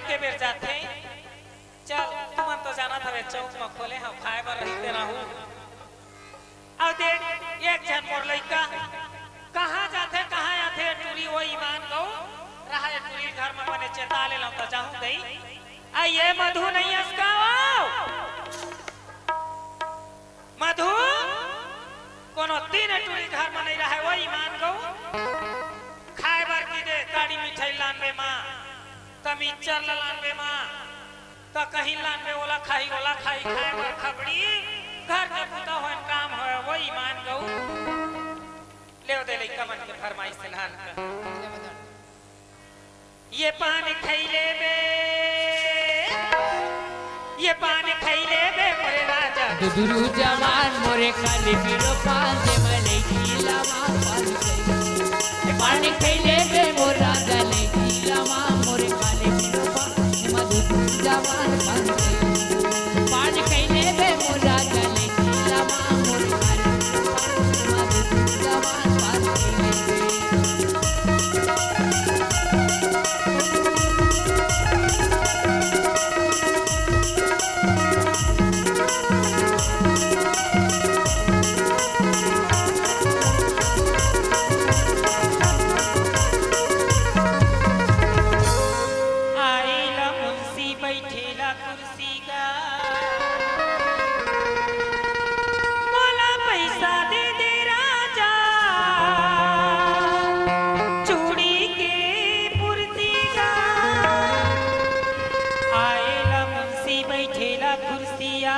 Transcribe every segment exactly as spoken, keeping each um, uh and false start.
के बेर जाथे। चल, तुमन तो जानत हवे, चौक म खोले हव, खाए बर रहिते रहू। अउ देख, एक झन मोर लइका कहाँ जाथे, कहाँ आथे, टूरी ओ ईमान गऊ रहा, ए टूरी घर म बने चेता ले लंव त जाहूं दई। आ ये मधु नइ अस का ओ? मधु, कोनो दिन ए टूरी घर म नइ रहय ओ ईमान गऊ। खाए बर की दे, ताड़ी मिठाई लानबे माँ, त मिक्सचर ल लानबे माँ, त कहीं लानबे, ओला खाही, ओला खाही, खाए बर खबड़ी, घर के बुता होय, काम होय, ओ ईमान गऊ। लेव दे लइका मन के फरमाइश से नान कर। ये पान खइले बे, ये पान खइले बे मोरे राजा। दुदुरू जवान मोरे काले पीरो पान, जे मैं लइकी लावा पान खइले। ये पान खइले बे मोरे राजा, लइकी लावा मोरे काले पीरो पान, जे मैं दुदुरू जवान पान खइले। पान खइले बे मोरे राजा, लइकी लावा मोरे काले पीरो पान, जे मैं दुदुरू जवान पान खइले। आइला मुंशी बैठेला कुर्सी गा, मोला पैसा दे दे राजा, चूड़ी के पुर्ती गा। आएला मुंशी बैठेला कुर्सिया,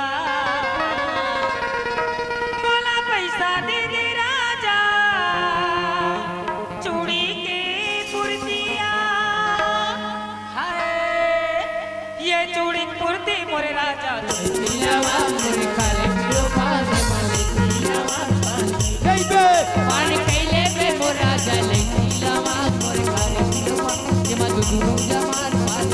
मोला पैसा दे दे राजा, चूड़ी के पुर्तिया। हाय, ये चूड़ी पुर्ती मोरे राजा। पान कइले बे मोर राजा, लइकी लावा मोर खाली पियो पान, जेमा दुदुरू जवान पान।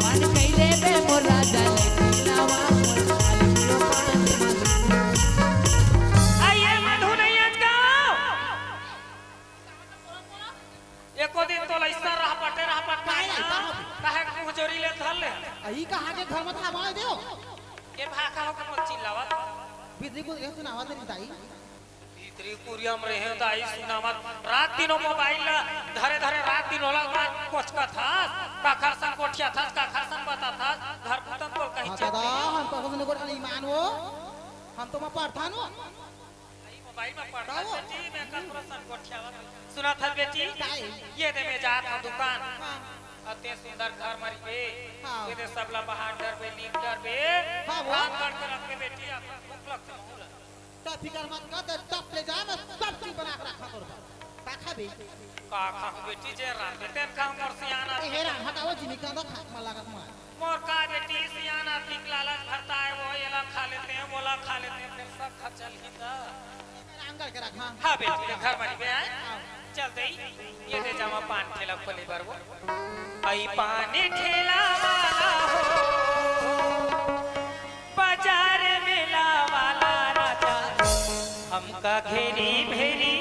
पान कइले बे मोर राजा, लइकी लावा मोर खाली पियो पान, जेमा दुदुरू। आइए मधु नइ अस का। एको दिन तो लइसा रह पटे रह पटे काहे ना, ना, काहे के मुंह जोरी ले धर ले। अई कहाँ के घर में था बाय देव? के भाखा हो के मोर चिल्लावत? भीतरी कुरिया सुनावत रही दाई। भीतरी कुरिया में रहे दाई सुनावत। रात दिनो मोबाइल ला धरे धरे रात दिन ओला मार कोचका थास, काखर संग गोठिया थास, काखर संग बता थास, घर पुतन तोल कहीं हाँ, चेत दादा, नहीं। हम कखरो से नहीं गोठिया नहीं मानो। हम तो मैं पढ़ता नो। ई मोबाइल में पढ़ता का वो? बेटी, मैं कखरो संग गोठियावत। सुनत हस बेटी? काहे? ये दे मैं जात हूँ दुकान। हाँ। अते सुंदर घर मरिबे। हाँ। ये दे सबला बाहर डरबे, लीक डरबे। हाँ वो। कान गड़ के रखबे बेटी, अपन भूख लगथे महू ला। त फिकर मत कर, ते टप ले जा, मैं सब चीज बना के रखा तोर बर। का खाबे? का खाहूँ बेटी, जे रांधे तेन खाहूँ, मोर सियान ए, आदमी। हे राम, हटाओ जिमी का खा, मला का मार। मोर का बेटी, सियान आदमी के लालच भरता है, वो एला खा लेते हैं, वोला खा लेते हैं, फिर सब खा चल ही त। राम गड़ के रखा। हाँ बेटी, घर मरिबे आए। हाँ। चल दई, ये दे जामा पान ठेला खोले बर वो। अई पान ठेला वाला हो, बाजार मेला वाला राजा, हमका घेरी भेरी,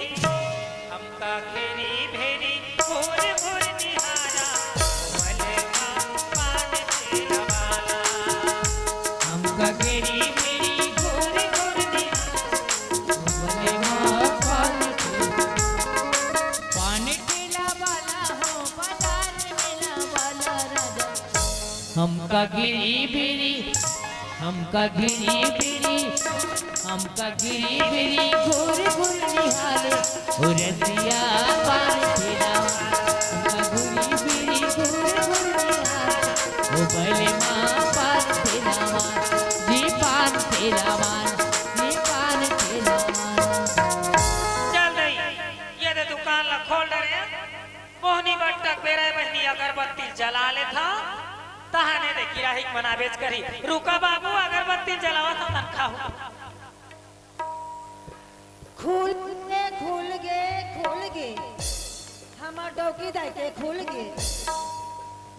हमका घेरी भेरी, घूर घूर निहारा, ओ बलमा पान ठेला वाला। हमका घेरी भेरी, घूर घूर निहारा, ओ बलमा पान ठेला। पान ठेला वाला हो, बाजार मेला वाला राजा। हमका घेरी भेरी, हमका घेरी भेरी, हमका घेरी भेरी, घूर घूर निहारे। ओ रसिया पान ठेला वाला, हमका घेरी भेरी, घूर घूर निहारे। ओ बलमा पान ठेला वाला, जी पान ठेला वाला, जी पान ठेला वाला। चल दई, ये दे दुकान ला खोल डरे। मोहनी बट्टक बेरा बहिनी अगरबत्ती जला लेथा, तहाने दे किराही के मना बेच करी। रुका बाबू, अगरबत्ती जलावा था तन खाहू। खुल गे, खुल गे, खुल गे। हमर डौकी दाई के खुल गे।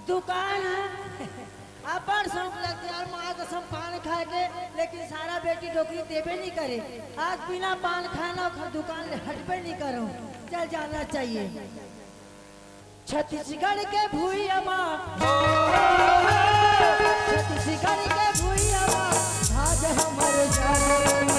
दुकान ह। अब्बड़ शौक लगथे यार, माँ कसम पान खाए के, लेकिन सारा बेटी डोकरी देबे नहीं करे। आज बिना पान खाए ना ओखर दुकान ले हटबे नहीं करो। चल जाना चाहिए। छत्तीसगढ़ के भुइयां मा, छत्तीसगढ़ के भुइयां मा, आज हमर जागरण,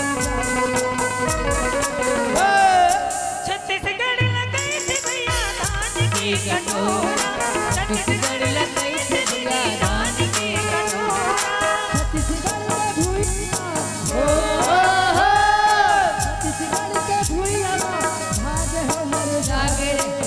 छत्तीसगढ़ लगई थे भैया धान के कटोरा, छत्तीसगढ़ लगई थे भैया धान के कटोरा। छत्तीसगढ़ के भुइयां, ओ, ओ, ओ, छत्तीसगढ़ के भुइयां मा, आज हमर जागरण,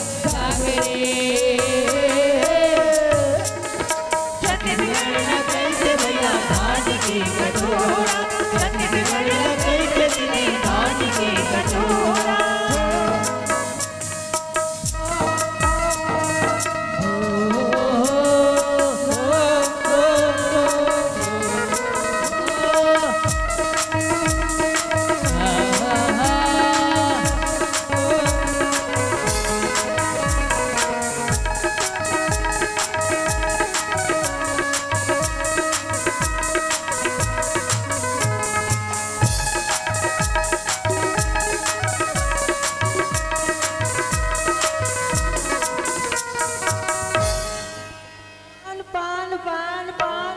पान, पान, पान।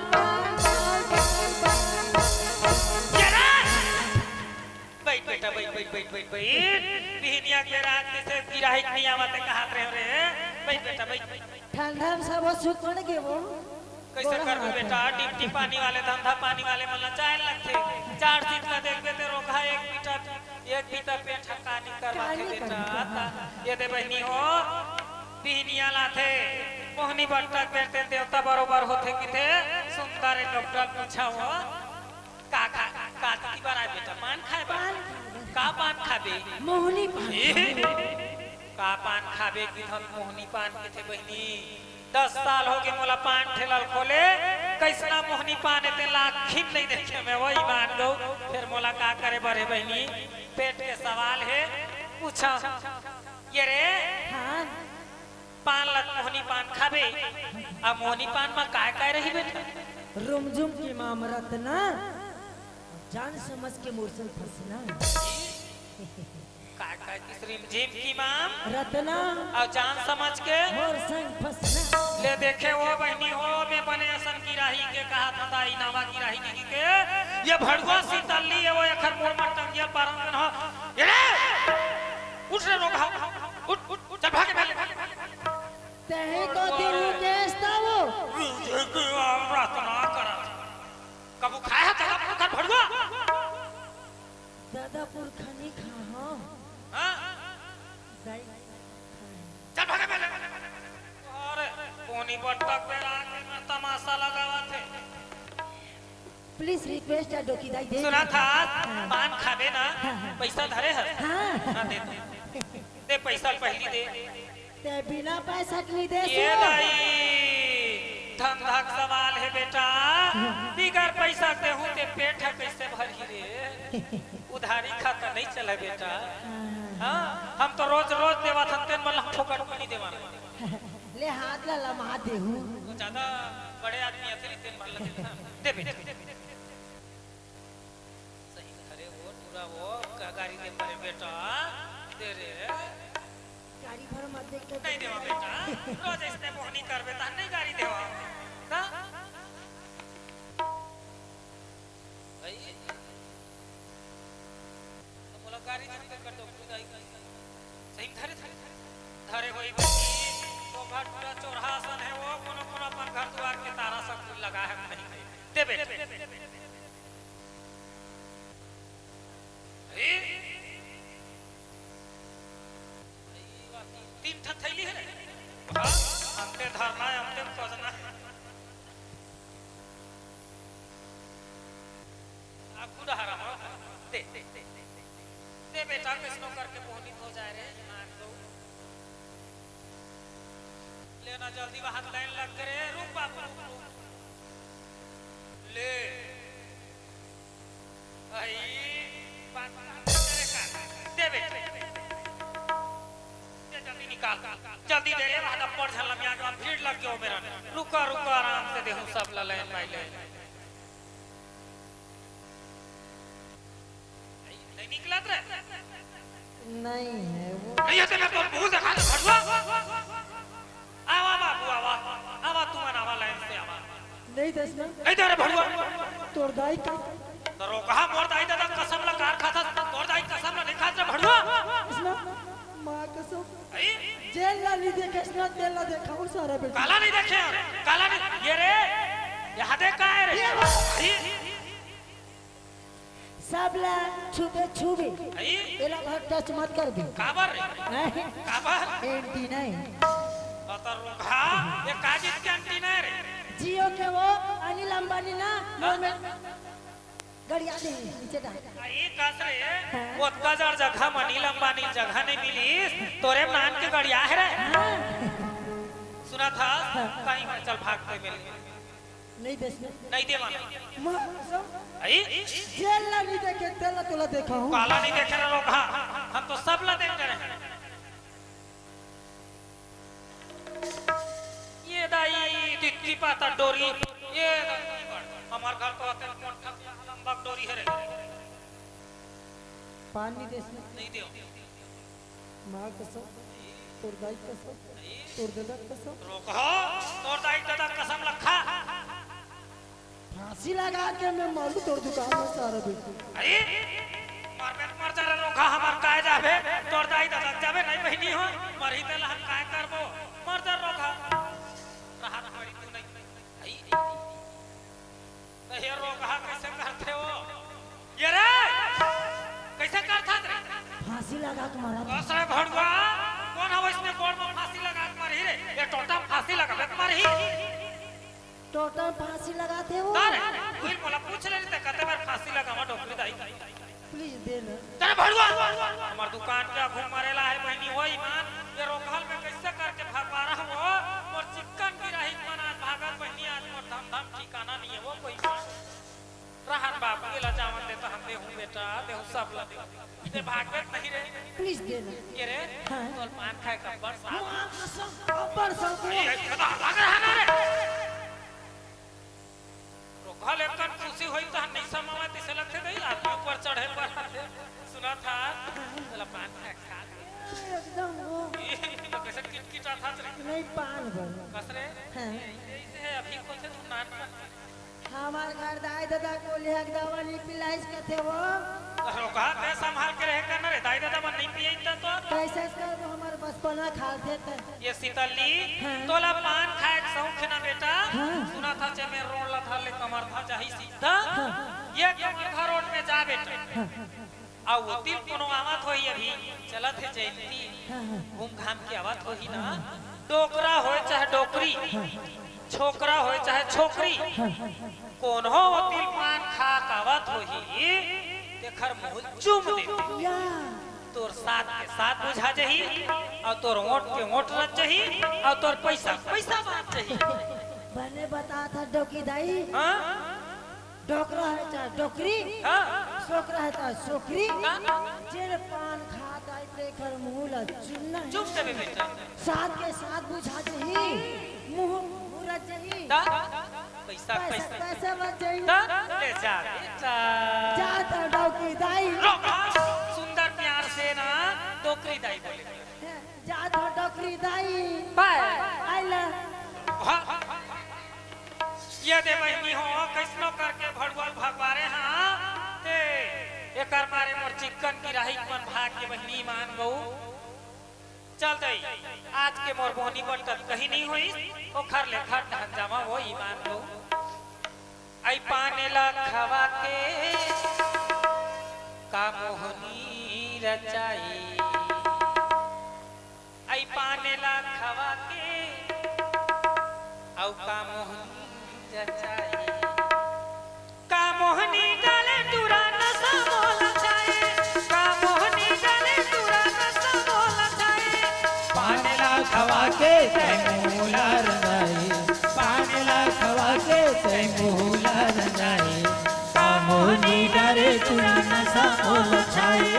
बैठ बेटा, बैठ, बैठ, बैठ, बैठ, बैठ। बिहनिया के रात जैसे गिराही के नहीं आवत है, कहात रहे रे। बैठ बेटा, बैठ। ठंडा में सब सुकड़ गे वो। कैसे करबे बेटा, ड्यूटी पानी वाले, धंधा पानी वाले मन ला जाए लगथे। चार सीट ला देखबे ते रोगहा एक बीता, एक बीता पेट हका नहीं करवाथे बेटा। ये दे बहिनी हो, बिहनिया लाथे, मोहनी बट्टक बेरते देवता बरोबर होथे किथे, सुंदर डॉक्टर पूछा हो। का खा, का की बराए बेटा, पान खाए बा? पान खाबे। का पान खाबे? मोहनी पान। ए, का पान खाबे कि धन मोहनी पान किथे बहिनी? दस साल होगे मोला पान ठेला ल खोले, कइसना मोहनी पान हे तेला आँखी म नइ देखे में, वही मान गो। फेर मोला का करे बर हे बहिनी, पेट के सवाल हे, पूछा। ये रे, हाँ। पान ल मोहनी पान खाबे, आ मोहनी पान म काय काय रही बेटा? रुमझुम के माम रतना, जान समझ के मोर संग फंसना। काय काय किस रिमझिम की माम? रतना। अउ जान समझ के? मोर संग फंसना। ले देखे वो बहिनी हो, मैं बने असन गिराही के कहा था, दाई नावा गिराही के, के, ये भड़ुआ सीतली हे, वो एखर मोर मर टंगिया पारंगन हो। ये रे! उठ रे रोगहा, उठ, उठ, उठ, चल भागे, भागे, भागे। तही तो दिल के स्तावो। ये के आम प्रार्थना करत। कभू खाए हा तेला पुरखा भड़ुआ? दादा पुरखा नहीं खा, हाँ। हाँ? दाई खाए। चल भागे पहले। अरे, कोनी बट्टक बेरा के मैं तमाशा लगावत हे। Please request है डोकी दाई दे। सुना था, हाँ। पान खाबे ना, हाँ, हाँ। पैसा धरे हस? हाँ। हाँ, दे दे। दे पैसा पहली दे। ते बिना पैसा के नहीं दे ये सो। दाई, धंधा के सवाल हे बेटा, बिगर पैसा के देहूं ते पेट ह कैसे भरही रे? उधारी खाता नहीं चले बेटा। हाँ। हाँ, हम तो रोज रोज देवा थन, तेन मन हम फोकट में नहीं देवा। ले हाथ ला लमा देहूं। वो ज्यादा बड़े आदमी अथरी तेन मन लगे ना। दे बेटा। सही करे वो, टूरा वो, का गारी दे परे बेटा, दे रे। गारी भर मत दे के नहीं देवा बेटा, रोज इसने मोहनी करबे, तहन नहीं गारी देवा। ना? भाई, तो मोला गारी झन दे कर दो, खुद आई। सही धरे, धरे, धरे होई बनी, तो घर टूरा चोरहा असन हे वो, कोनो, कोनो अपन घर दुआर के तारा सब कुछ लगा हे नहीं। दे बेटा। ए? तीन ठा थैली हे रे। हाँ, हमके धरना हे, हमके खोजना हे। आगू डहर आवा। दे, दे, दे, दे, दे। दे बेटा, कइसनो करके मोहनी हो जाए रे, ईमान दो। ले ना जल्दी, वहां लाइन लग गे रे। रुक बाबू, रुक, रुक। ले। भाई, बात करे का? दे बे। दे जल्दी निकाल। जल्दी दे, ये वहां पर झन लमिया के भीड़ लग गयो मेरा। रुका, रुका, आराम से देहूं सब ला लाइन बाई लाइन। नहीं निकलत रे। नहीं है वो। नहीं है तो मैं तो मुंह दिखा दे भड़ुआ। दाई का तो रोगहा, मोर दाई ददा कसम ला काबर खाथस? तोर दाई कसम ला नइ खात रे भड़ुआ। इसना माँ कसम। अई? जेल ला नइ देखे, इसना तेल ला देखा, वो सारा बेटा। काला नइ देखे, काला नइ, ये रे, यहाँ देख का हे रे? ये वो। अई? सब ला छुबे, छुबे। अई? एला भर टच मत कर दे। काबर रे? हैं? काबर? एंटीना हे। अतर रोगहा, ये का चीज के एंटीना हे रे? Jio के वो अनिल अंबानी ना, हाँ? मोर में गड़िया दे, नीचे डाल। अई कस रे, हाँ। ओतका जड़ जगह म अनिल अंबानी जगह नइ मिलिस, तोरे नान के गड़िया हे रे। हाँ। सुनथस? हाँ। कहीं मत चल, भाग के मिल। नइ देस ना। नइ देवंव। माँ कसम। अई? जेल ला नइ देखे, तेल ला तोला देखाहूँ। काला नइ देखे रे रोगहा, हम तो सब ला देख डरे हन। ये दाई, दित्ती पाता डोरी, ये दाई, हमर घर तो अतेक मोटहा लंबा डोरी हे रे। पान नइ देस ना। नइ देवंव। माँ कसम, तोर दाई कसम, तोर ददा कसम। रोगहा, तोर दाई ददा कसम ला खा। फांसी लगा के मैं मरूँ तोर दुकान में सारा बेटी। अई, मरबे त मर जा रे रोगहा, हमर काय जाबे, तोर दाई ददा जाबे, नइ बहिनी हो, मरही तेला हम काय करबो, मर जा रोगहा। रहत पड़ी तू नइ। अई, त ये रोगहा कइसे करथे वो? ये रे, कइसे करथस रे? फांसी लगा के मरत हे। कस रे भड़ुआ, कोन हे वइसने गोड़ म फांसी लगा के मरही रे? ये टोंटा म फांसी लगाबे के मरही। टोंटा म फांसी लगाथे वो। तारे, उहिल मोला पूछ ले रहिते, कते बार फांसी लगावंव डोकरी दाई। Please दे ना। तारे भड़ुआ, हमर दुकान के आगू मरेला हे बहिनी हो ईमान, ये रोगहा ल मैं कइसे करके भगवा रहूँ वो, मोर चिक्कन गिराही मन आज भागत बहिनी, आज मोर धम धम ठिकाना नइ हे वो कोई। रहन बाबू, एला जावन दे त हम देहूँ बेटा, देहूँ सब ला देहूँ। ते भागबे त नहीं रे। Please दे ना। ये रे, हाँ। तोर पान खाए के अब्बड़ साथ। माँ कसम, अब्बड़ साथ वो। ये, ये तो अलग रहा ना रे। रोगहा ल एक कन खुशी होई त नहीं समावे, तइसे लगथे दई, आदमी ऊपर चढ़े पर आथे। सुनथस? चला पान खाए के खा ले। एकदम वो। ये तो कइसे किटकिटाथस रे? नहीं, पान बर। कस रे? हाँ। ये, ये इसे है, अभी खोलथे तू नान पान। हमर घर दाई ददा गोली हक दवा नइ पिलाइस कथे वो। अरे का ते संभाल के रहे कर ना रे, दाई ददा मन नइ पियई त तो। कइसे कर वो हमर बचपना खा लेथे। ये शीतली, हाँ। तोला पान खाए के शौक हे ना बेटा? हाँ। सुनथस जे मैं रोड ला धर ले कमरधा जाही सीधा। हाँ। ये कमरधा रोड में जा बेटा। हाँ। अउ ओती ल कोनो आवत होही, अभी चलत हे जयंती, हाँ, हाँ। घूम घाम के आवत होही ना, हाँ। डोकरा होय चाहे डोकरी, हाँ। छोकरा होय चाहे छोकरी, हाँ। कोनो ओती ल पान खा के आवत होही, तेखर मुँह ल चूम दे। या। तोर साथ के साथ बुझा जही, अउ तोर ओंठ के ओंठ रच जही, अउ तोर पैसा पैसा बाँच जही। बने बताथस डोकी दाई। हाँ? डोकरा हे चाहे डोकरी, हाँ। सोकरा हे चाहे सोकरी, हाँ। जेन पान खात आही, तेखर मुँह ला चूमना हे। चूम देबे बेटा। साथ के साथ बुझा जही, मुँह मुरत जही। ता? पैसा, पैसा, पैसा। पैसा बच जही। ता? ले जा बेटा। जा तो डोकरी दाई। रोक, सुंदर प्यार से ना डोकरी दाई बोले। जा तो डोकरी दाई। बाय। आइला। हाँ। ये दे बहिनी हो, कइसनो करके भड़ुआ ल भगवारे हाँ। ते, एकर मारे मोर चिक्कन गिराही मन भाग के बहिनी ईमान गऊ। चल दई, आज के मोर बोहनी बंटत कहीं नहीं होई, ओखर ले खट ढंग जावा वो ईमान गऊ। अई पान ला खवा के का मोहनी रचाई। अई पान ला खवा के अउ का मोहनी रचाई। का मोहनी डाले टूरा नशा मोला छाए, का मोहनी डाले टूरा नशा मोला छाए। पान ला खवा के तै मुँह ला रंगाई, पान ला खवा के तै मुँह ला रंगाई। का मोहनी डारे टूरा नशा मोला छाए,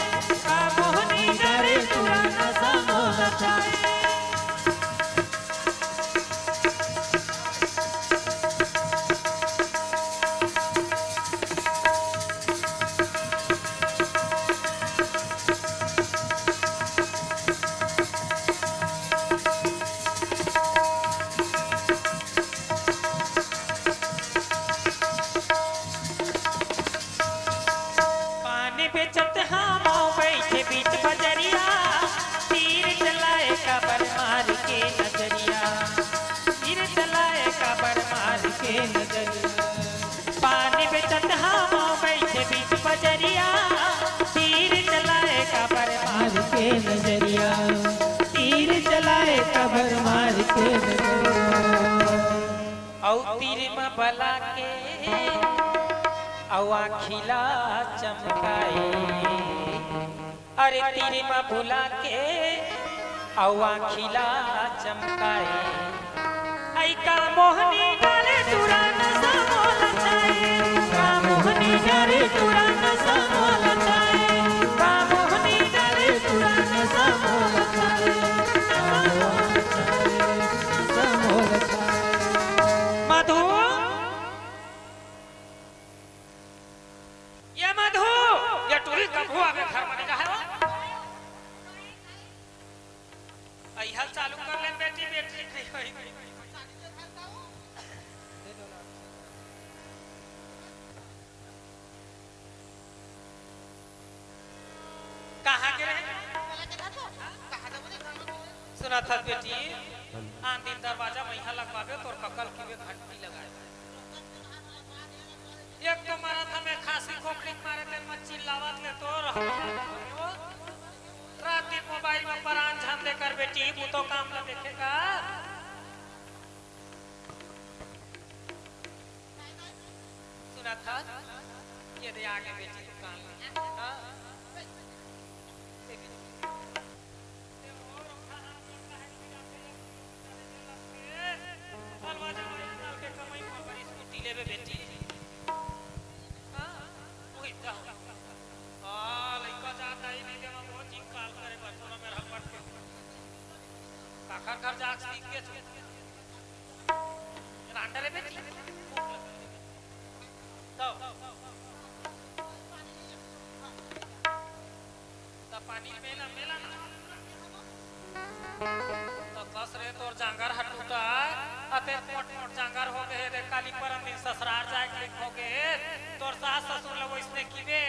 का मोहनी डारे टूरा नशा मोला छाए। अउ तीर म बला के अउ आँखी ला चमकाए। अरे तीर म बुला के अउ आँखी ला चमकाए। ऐ का मोहनी डारे तुरंत समोल छाए। का मोहनी डारे तुरंत समोल छाए। का मोहनी डारे तुरंत समोल छाए। मधु, ये मधु, ये टूरी कभू आवे घर में नहीं रहे हो। अइहल चालू कर ले बेटी, बेटी नहीं होई। कहाँ के रहे? सुना था बेटी, आन दिन दरवाजा मइहा लगवाबे, तोर ककल की बे घंटी लगाए। एक तो मारा था मैं खांसी खोखड़ी मारे, तेन में चिल्लावत ले तोर रात दिन मोबाइल में परान झन दे कर बेटी, वो तो काम ला देखे का। सुना था, ये दे आगे बेटी दुकान में। हाँ? अलवा जमा डाल के कमाई पर बड़ी स्कूटी लेबे बेटी। हाँ, वही तो। हाँ, लइका जात आई नहीं देवा, बहुत जिंग काल करे बर, तोरा मेरा हब्बट के। काखर घर जाके सीख के तू। रांडा रे बेटी। तो। त पानी मेला, मेला ना। त कस रे तोर जांगर ह टूटा, अते मोट मोट जांगर हो गए रे, काली परन दिन ससुरार जाए के हो गए, तोर सास ससुर ल वइसने किबे,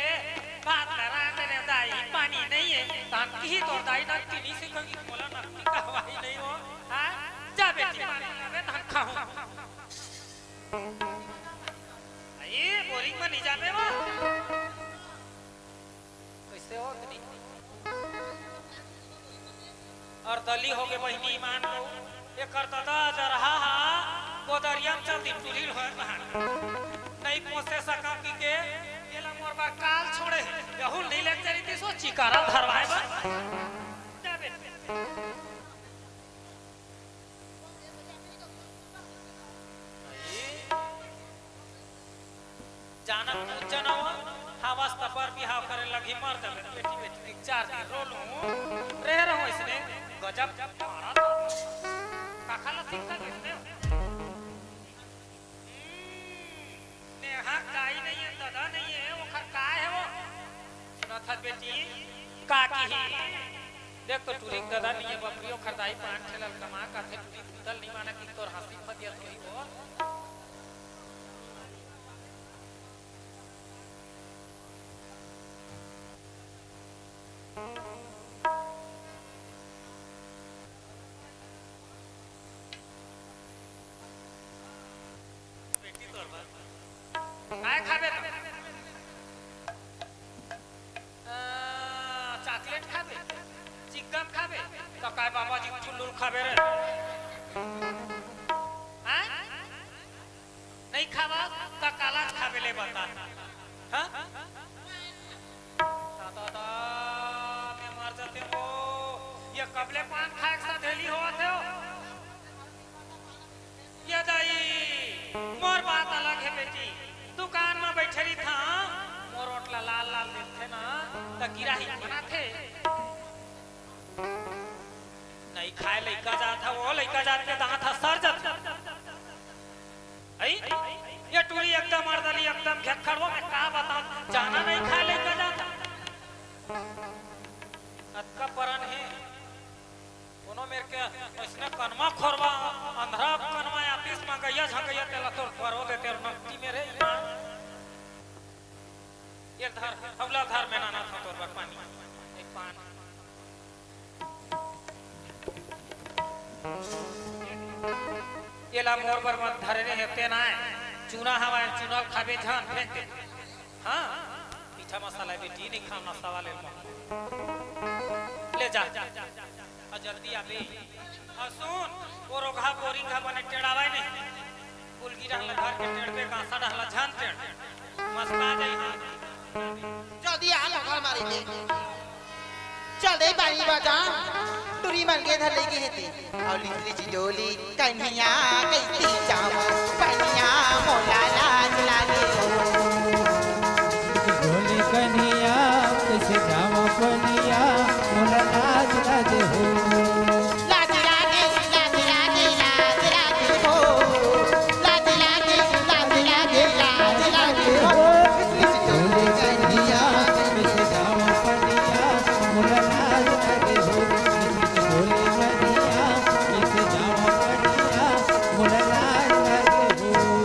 भात ल रांध ले दाई, पानी नहीं है, तहन किही तोर दाई नकटी नहीं सीखोगी, मोला नकटी कहवाई नहीं हो, हाँ? जा बेटी पानी लावे, तहन खाहूं। अरे, बोरिंग में नहीं जाबे वो। कइसे हो अतनी? अरदली होगे बहिनी ईमान को। एकर ददा जरहा हा, गोदरिया म चल दिन टुरी ल होय तहान। नहीं पोसे सका कि के, एला मोर बर काल छोड़े हे। यहू ल नहीं लेके चली थी सो चिकारा धरवाए बर। जा बे। जानत पूछ जनवा, हवस त बर बिहाव करे लगही, मर जाबे, बेटी बेटी के चार दिन रो लूं, रह रहूं अइसने, गजब मारा था। काखा ला सिक्खा देते हो? हम्म, नेहा दाई नहीं है, ददा नहीं है, ओखर का है वो? सुना था बेटी, का किही? देख तो टूरी के ददा नहीं है, बपरियो खरदाई पान ठेलल कमा, काथे टूरी पुतल नहीं माना कि तोर हंसी फदियत होई वो। बेटी तोर बर। काय खाबे त? अ, चॉकलेट खाबे? चिकन खाबे? त काय बाबा जी ठुल्लुल खाबे रे? हाँ? नहीं खाबा त काला खाबे ले बता। हाँ? दादा, मैं मर जाते हो। ये कबले पान खाए के सधेली होवत हो? ये दाई, मोर बात अलग है बेटी। दुकान में बैठे रही था, मोर ओट ला लाल लाल देखथे ना, त गिराही बनाथे। नहीं खाए लइका जात ह, वो लइका जात के दांत ह सर जात। अई? ये टूरी एकदम अरदली, एकदम घेक्खड़, वो मैं का बताऊं, जाना नहीं खाए लइका जात। अतका परन हे, कोनो मेर के अइसने कनमा खोरवा, अंधरा कनमा आतिस मंगैया झंगैया तेला तोर परो दे तेर नकटी मेरे ईमान। ये धर, हौला धर में नाना था तोर बर पानी। एक पान। एला मोर बर मत धरे रे हे, तेना हे। चूना हवाए, चूना खाबे झन, फेंक दे। हाँ, मीठा मसाला बेटी नहीं खाना सवाल है। ले जा। आ जल्दी आबे। अउ सुन, वो रोगहा बोरिंग हा बने टेड़ावय नहीं। कुलगी डहर ला धर के टेड़बे, गांसा डहर ला झन टेड़। मस्का जाही। जल्दी आ, मगर मारे दे। चल दे पानी बजा, टुरी मन के धर लेके हे ते। अउ लिच लिच डोली कन्हैया, कइसे जावं पनिया, मोला लाज लागे हो। डोली कन्हैया, कइसे जावं पनिया, मोला लाज लागे हो। लाज लागे, लाज लागे, लाज लागे हो। लाज लागे, लाज लागे, लाज लागे हो। डोली कन्हैया, कइसे जावं पनिया, मोला लाज लागे हो। डोली कन्हैया, कइसे जावं पनिया, मोला लाज लागे हो।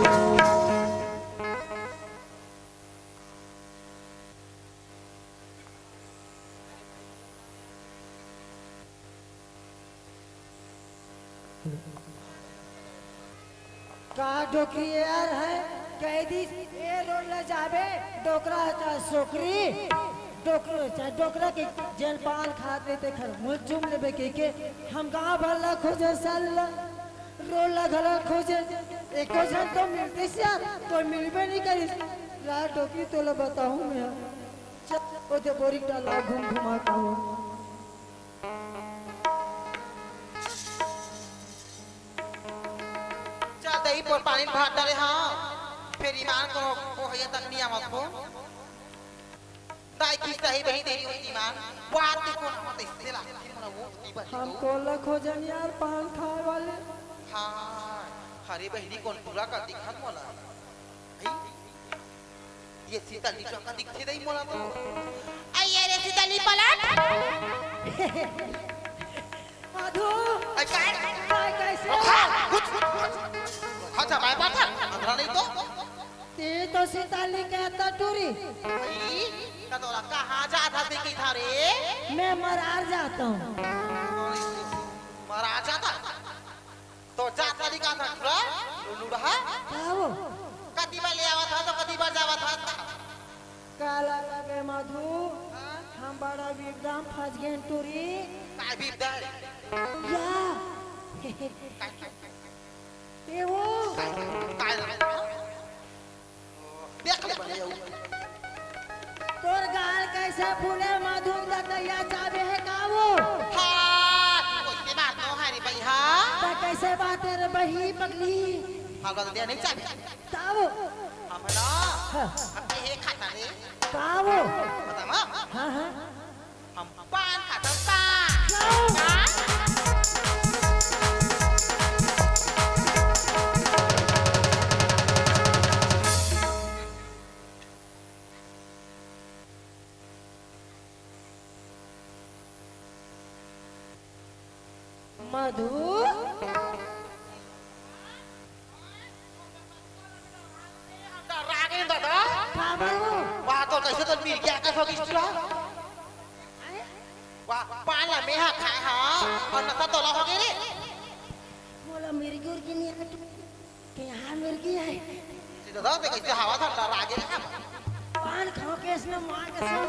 का डोकरी यार हे, कहि दिस, ए रोड ल जाबे, डोकरा ह का सोकरी? डोकरा, चाहे डोकरा के जेन पान खात रहिथे, तेखर मुंह चूम लेबे कहिके, हम गांव भर ल खोजे, साल ल, रोड ल घलो खोजे, एको झन तो मिलतिस यार, कोई मिलबे नइ करिस। यार डोकरी तोला बताहूं मैं, चल, ओदे बोरिंग डहर ल घूम घुमा के आबो। चल दही पोर पानी भात डारे, हाँ। फेर ईमान को, को होइया तक नहीं आवा को। दाई की सही बही देरी होई ईमान। बात के कोन हम तैसे ला, फिर मोला वो की बात हम तो। कोला खोजन यार, पान खाए वाले। हाँ, हरे बहिनी कोन पूरा का दिखत मोला। आई? ये सीता लिखा का दिखते नहीं मोला तो। आई ये रे सीता ली पलट। मधु। आई काय? काय कैसे? रोखा, कुछ, कुछ, कुछ। रोखा जा, मैं पाता, अंधरा नहीं तो। ते तो सीता ली कहता टूरी। आई, का तोला कहाँ जाता देखी था रे? मैं मरार जाता हूँ। मरार जाता? तो जात वाली का था टुरा, लुलुड़हा? का वो? कति बार ले आवत हा तो कति बार जावत हा? काला लगे मधु, हाँ? हम बड़ा विपदा म फंस गेन टूरी। काय विपदा हे? या। काय, काय? ए वो। काय, काय? देख ले बने अउ। तोर गाल कैसे फूले मधु, त तैया चाबे हे का वो? हाँ, तू कैसे बात नो हरी बहिहा? त कैसे बात रे बही पगली? हाँ, बता दे, नहीं चाबे। का वो? हमला। हाँ। अब ये खाता रे। का वो? बता माँ। हाँ, हाँ। हम पान खाथन, पान। पान। मधु। रागेन दादा। का बाबू? वाह, तो कैसे तो मिर्गी आकाश हो गई इसका? वाह, पान ला मेहा खाए हा, अउ नशा तोला हो गए रे। मोला मिर्गी उर्गी नहीं आए, के यहाँ मिर्गी है। सीधा दादा, ते कैसे हवा था, रागेन हा। पान खाओ के इसने मार के सो।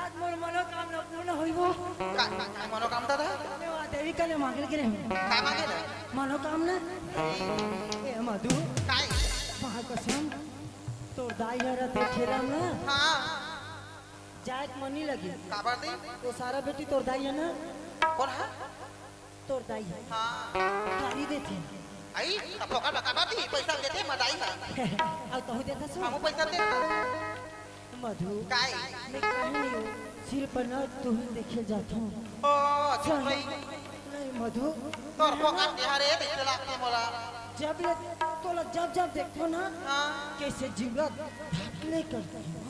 आज मोर मनोकामना पूर्ण होइबो। का, का, का मनोकामना दादा? मैं वहाँ देवी कने मांगल के रहूँ। का मांगे ना? मनोकामना। ए मधु। काय? माँ कसम, तोर दाई हर रथे ठेला में। हाँ। जाए के मन नहीं लगी। काबर दे? वो सारा बेटी तोर दाई है ना? कौन है? तोर दाई ह। हाँ। गाड़ी देथे। आई, त फोकट म काबर दी, पैसा देथे, मदाई ह। अउ तहूँ देथस? हमू पैसा देथन। मधु, काय? मैं कहूँ, सिर्फ न तुही देखे जाथो। ओ, अच्छा, चल। नहीं। नहीं, मधु। तोर फोकट देहा रे, देखे लागथे मोला। जब ले, तोला जब जब देखो ना, हाँ। कैसे जीवरा धड़कने करती हो।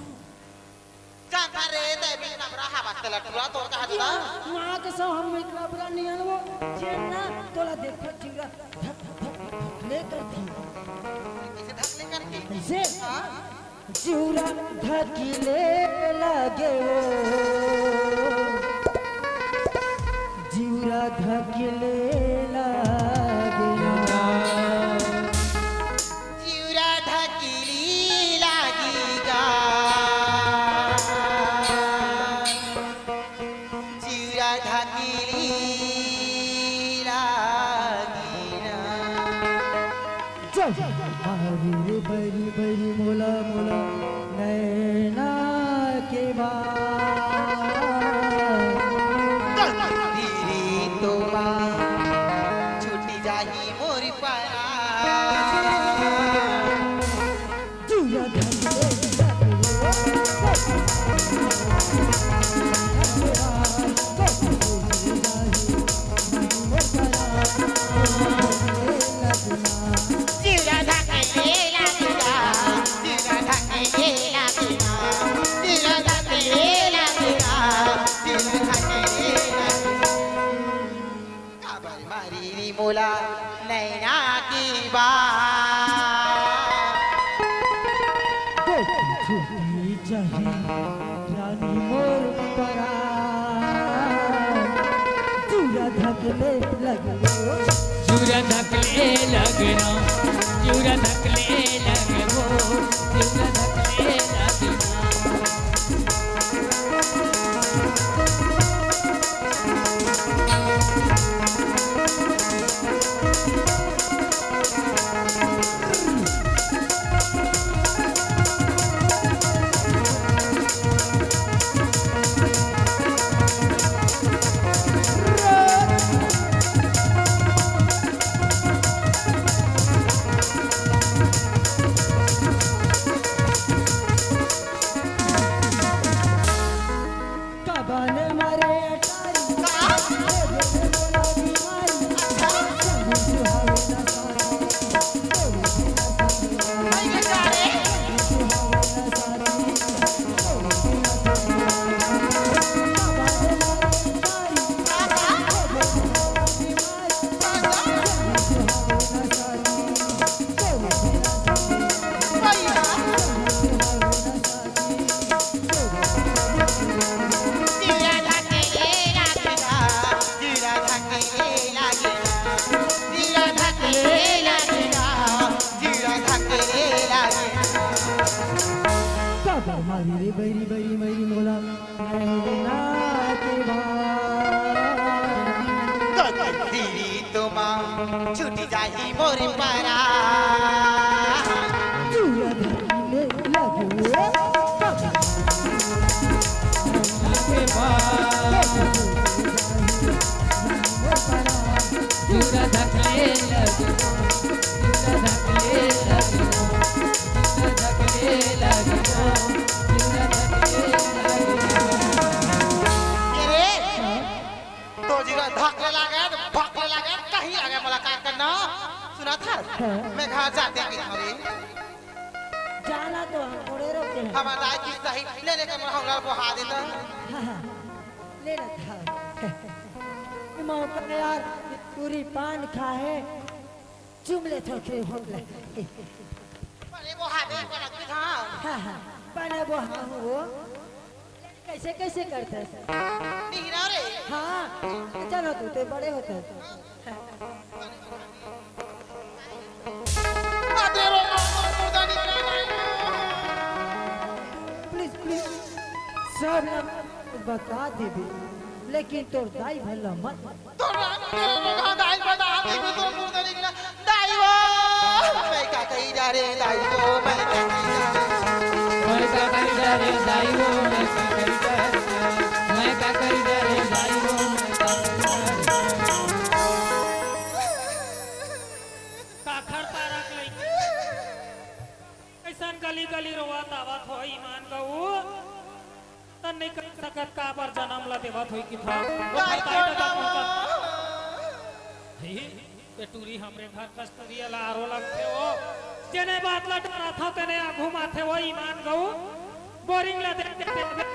जानता रे, तै भी नबरा हवस तेला टुरा तोर कहा या, दादा। माँ के सो हम मितला बुरा नहीं हन वो, जेन ना तोला देखत जीवरा धक धक धक ले करथे। कैसे धक ले करथे? कैसे? हाँ? जीवरा धक ले लागे वो, जीवरा धक ले लागे वो। जीवरा धकिली लागी गा। जीवरा धकिली ला हरी रे बरी बरी मोला मोला नैना के बार। तेरी तो माँ छूटी जाही मोर परान। जिया धड़के काबर मारी रे मोला नैना के बार। गोटी छुट्टी चाही रानी मोर परान। जुरा धकले लगलो। जुरा धकले लगना, जुरा धकले लगबो, जुरा धकले लगना। काबर मारी रे बैरी बैरी मैरी मोला नैना के बार। तेरी तो माँ छूटी जाही मोर परान। जुआ धकले लगबो। जुआ धकले लगबो, जुआ धकले लगबो, जुआ धकले लगबो, जुआ धकले लगबो। ये रे, तो जुआ धकले लागे, भकले लागे, कहीं लागे, मोला का करना? सुना था? हाँ। मैं घर जाते की था रे। जाना तो हम थोड़े रोके हैं। हमार दाई की सही ले लेकर मोला हमरा बोहा देता। हाँ, हाँ, ले लेता। ये मौका यार, पूरी पान खा है, चुम ले तो के होट ले। बने बोहा दे, बने की था। हाँ, हाँ, बने बोहा हूँ वो। कैसे, कैसे करते हैं? नहीं ना रे। हाँ, चलो तू ते बड़े होते हैं। अरे रो, रो, रो, रो, दानी, दानी, दानी। प्लीज, प्लीज, सब ना बता देबे, लेकिन तोर दाई भला मत। तोर दाई, तोर दाई बता देबे, तोर मुर्दा निकला। दाई वो, मैं का कही जा रे, दाई वो, मैं का कही जा रे। मैं का कही जा रे, दाई वो, मैं का कही जा रे। मैं का कही जा रे, दाई वो, मैं का कही जा रे। काखर पारक लइकी। अइसन गली गली रोवत आवत हो ईमान गऊ। त नइ कर सकत काबर जनम ल देवत होई कि था। वो दाई खरदाई तो दबा बाबा। ही, ये टूरी हमरे घर कस टूरी ला आरो लगथे वो। जेने बात ला डराथव तेने आघू माथे वो ईमान गऊ। बोरिंग ला देख देख देख।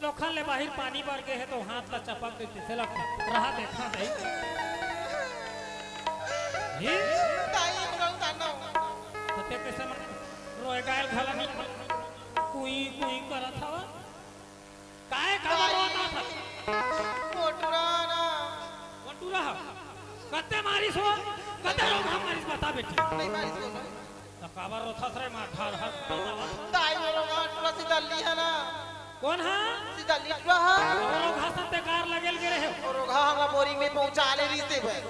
लोखन ले बाहिर पानी बर गे हे तो हाथ ला चपक देथे, तेला रहा देखा नहीं। ही? दाई, हम लोग तानो। तो ते कैसे मन रोए गायल घला नहीं? कुई, कुई करत हवा? काय खबर रोता था? मोटुरा ना। मोटुरा? कते मारिस हो? कते लोग हम मारिस बता बेटी? नहीं मारिस हो ना। त काबर रोथस रे मार ढार हर? दाई मोरो गांठ पूरा सिदल्ली है ना। कौन हा? सिदल्ली पूरा हा। मोरो घास ते कार लगेल गे रहे। मोरो घा हमला बोरिंग में पहुंचा ले रही से भाई।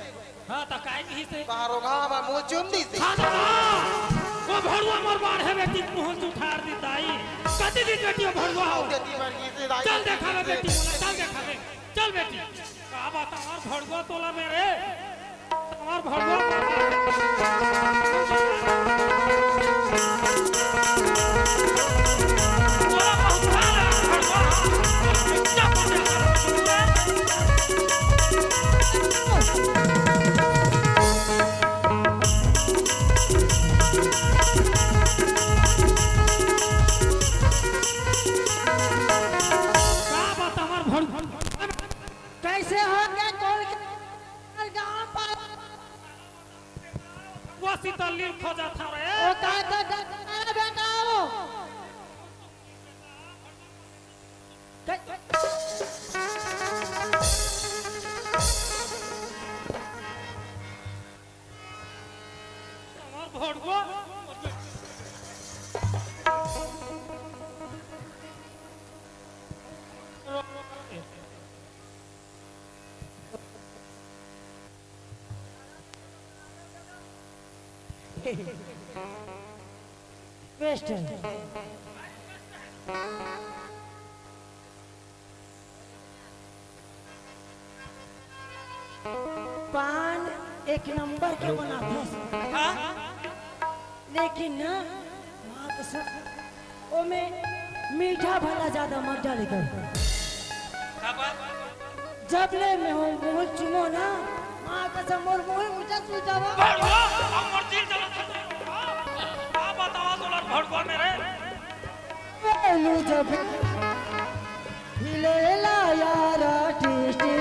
हाँ, त काय कहिस हे? बाहरो घाम ह मुँह चुम दिस हे। हाँ, त वो भड़ुआ मोर बाढ़े बेटी के मुँह चुठार दिस दाई। कति दिन बेटी वो भड़ुआ हो? देती मर गई से दाई। चल देखाबे बेटी मोला, चल देखाबे। चल बेटी। का बात हमार भड़ुआ तोला मेरे? हमार भड़ुआ तोला। तोला बहुत भाला भड़ुआ। का बात हमार भड़ुआ? कैसे हो गए कौन के गाँव पर? वो सीतल लील खोजत हवे। ओ का तो डर बेटा हो। हमार भड़ुआ। वेस्टर्न। पान एक नंबर के बनाथस। हाँ? लेकिन ना, माँ कसम, ओमे मीठा भला ज्यादा मत डाले कर। का बात? जब ले मैं हूँ मुँह चुमो ना, माँ कसम मोर मुँह मीठा सुई जावा। भड़ुआ, अब मोर दिल जलत हे। का बतावा तोला भड़ुआ मेरे? वेलू जब हिलेला यारा टिस्टी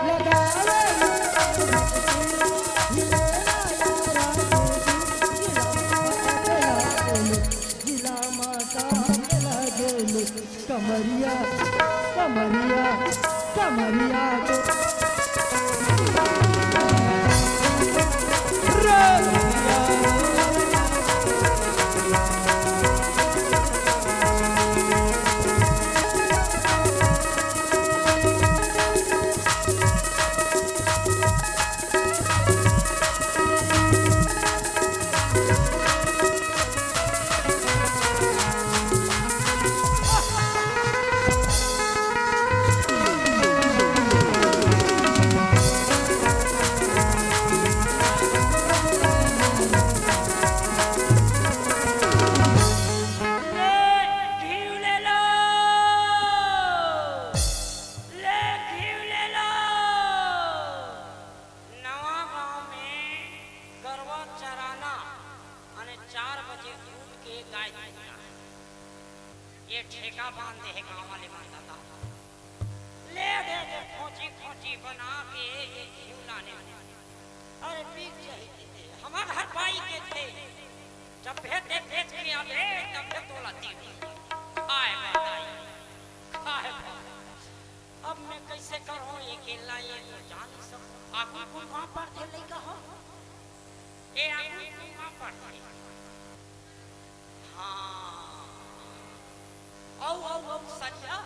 लगावे। हिलेला यारा टिस्टी जिला माता गेलू, जिला माता गेलू। कमरिया, कमरिया, कमरिया के। ले, घीव ले लो। ले, घीव ले लो। नवा गांव में गरवा चराना, अने चार बजे उठ के गाय दूहना। ये ठेका बांध दे हे गांव वाले मन दादा। ले दे दे खोंची खोंची बना के ये घीव लाने। अरे पीक जाही दीदी, हमर घर पाई के थे। जब भेज दे भेज के आबे, तब भेज तोला दी। खाए बताई, खाए बताई। अब मैं कैसे करूँ, ये अकेला ये तो जान सब। आगू कुन गाँव पड़थे लइका हो? ए आगू कुन गाँव पड़थे? हाँ। अउ, अउ, अउ, सरिया।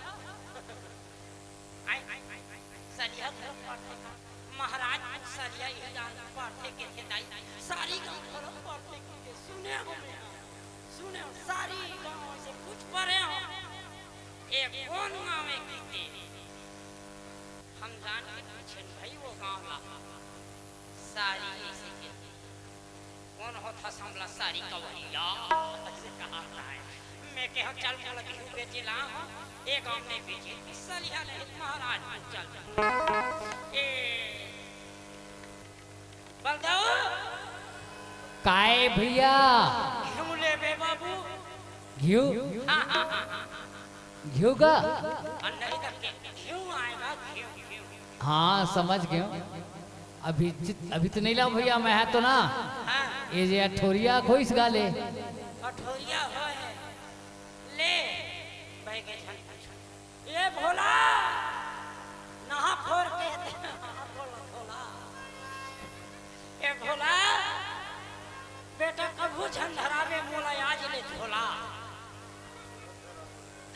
आई, आई, आई, आई, सरिया घलो पड़थे का? महाराज, सरिया ही जान पड़थे के थे दाई। सारी गाँव घलो पड़थे के सुने हो मैं। सुने हो, सारी गाँव से कुछ परे हो। ए कोन गाँव हे किते? हम जान के पूछेन भई वो गाँव ला। सारी ऐसे के कोन होथस हमला सारी कवरिया? ऐसे कहा था। मैं कहे चल मोला घीव बेचे ला हो, ए गाँव में बेचे, सलिहा नहीं महाराज चल। ए बलदेव। काय भैया? घीव लेबे बाबू। घीव? हाँ, हाँ, हाँ, हाँ। घीव का? अ, नहीं तो के, घीव आएगा, घीव, घीव। हाँ, समझ गयो। अभी चित-, अभी तो नहीं लाऊं भैया, मैं है तो ना। हाँ। ये जे अठोरिया खोइस गाले। अठोरिया होय। ले, भाई के झन पूछ। ए भोला, नहा फोर के दे, नहा फोर भोला। ए भोला, बेटा कभू झन धरावे मोला आज ले झोला।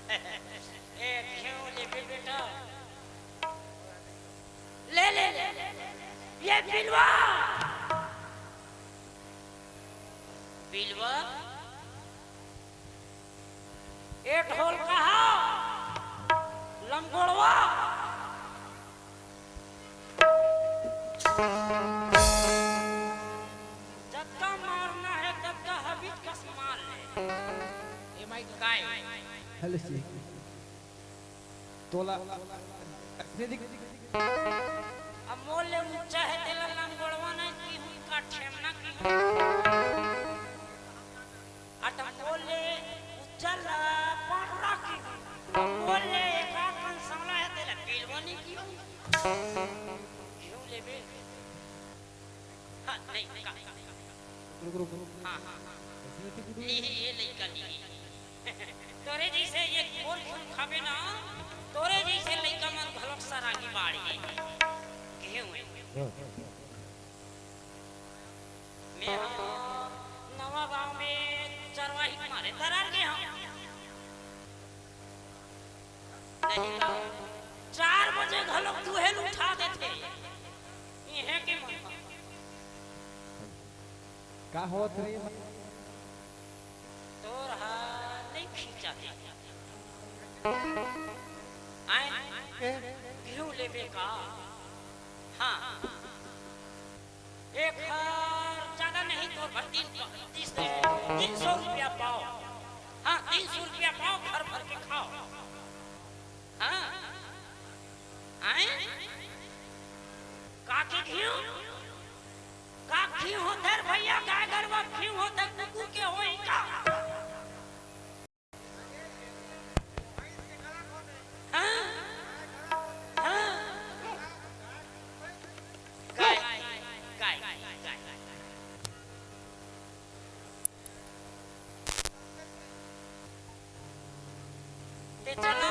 ए घीव लेबे बेटा। ले, ले, ले, ले, ले, ले। ये बिलवा, बिलवा, ए ढोलकहा, लंगोड़वा, जतका मारना हे, ततका हबीज कस मार ले। ए माई काय? हेलो जी। तोला अइसने दिख अब मोर ले ऊंचा हे, तेला लंगोड़वा नहीं की हूँ, का ठेमना की हूँ। अट मोर ले उज्जर ला पांडुरा की हूँ। अब मोर ले एक आंख कन सांवला हे, तेला बिलवा नहीं की हूँ। क्यों लेबे? हाँ, नहीं, का, का, का। रुक, रुक, रुक। हाँ, हाँ, हाँ। अइसने तो गुरु नहीं, ये लइका नहीं। तोरे जइसे ये घोर खून खाबे ना, तोरे जइसे लइका मन घलोक सरागी बाड़ी हे। केहे हुए। हाँ। मैं ह नवा गांव में चरवाही मारे दरार गे हंव। नहीं त चार बजे घलोक दुहेल उठा देथे। इहें के मन का होत रे? तोर हा नहीं खींचा दे। आए? ए? घिउ लेबे का? हाँ। एक हर ज्यादा नहीं, तोर भर तीन, तीस, तीन सौ रुपया पाव। हाँ, तीन सौ रुपया पाव, भर भर के खाव। हाँ। आए? का के घिउ? का घिउ होथे रे भइया? गाय गरुवा घिउ होथे, कुकुर के होही का? हाँ? हाँ? गाय, गाय, गाय। ते चला,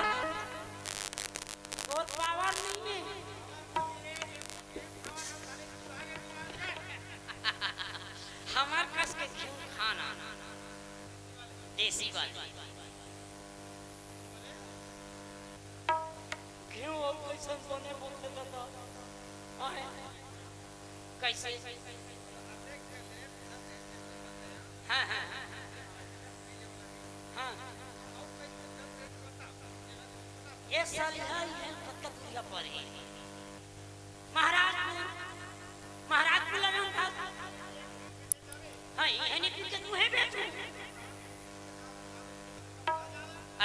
तोर पावर नहीं है। हमार कस के घिउ खाना, देसी वाली। घिउ अउ कइसन बने होथे दादा? आय, कइसे? हाँ, हाँ, हाँ, हाँ। हाँ। ये साल यहाँ, यहाँ कतक रुपया पड़े? महाराजपुर, महाराजपुर लगन था। हाँ, ये नहीं पूछे तू है बे तू।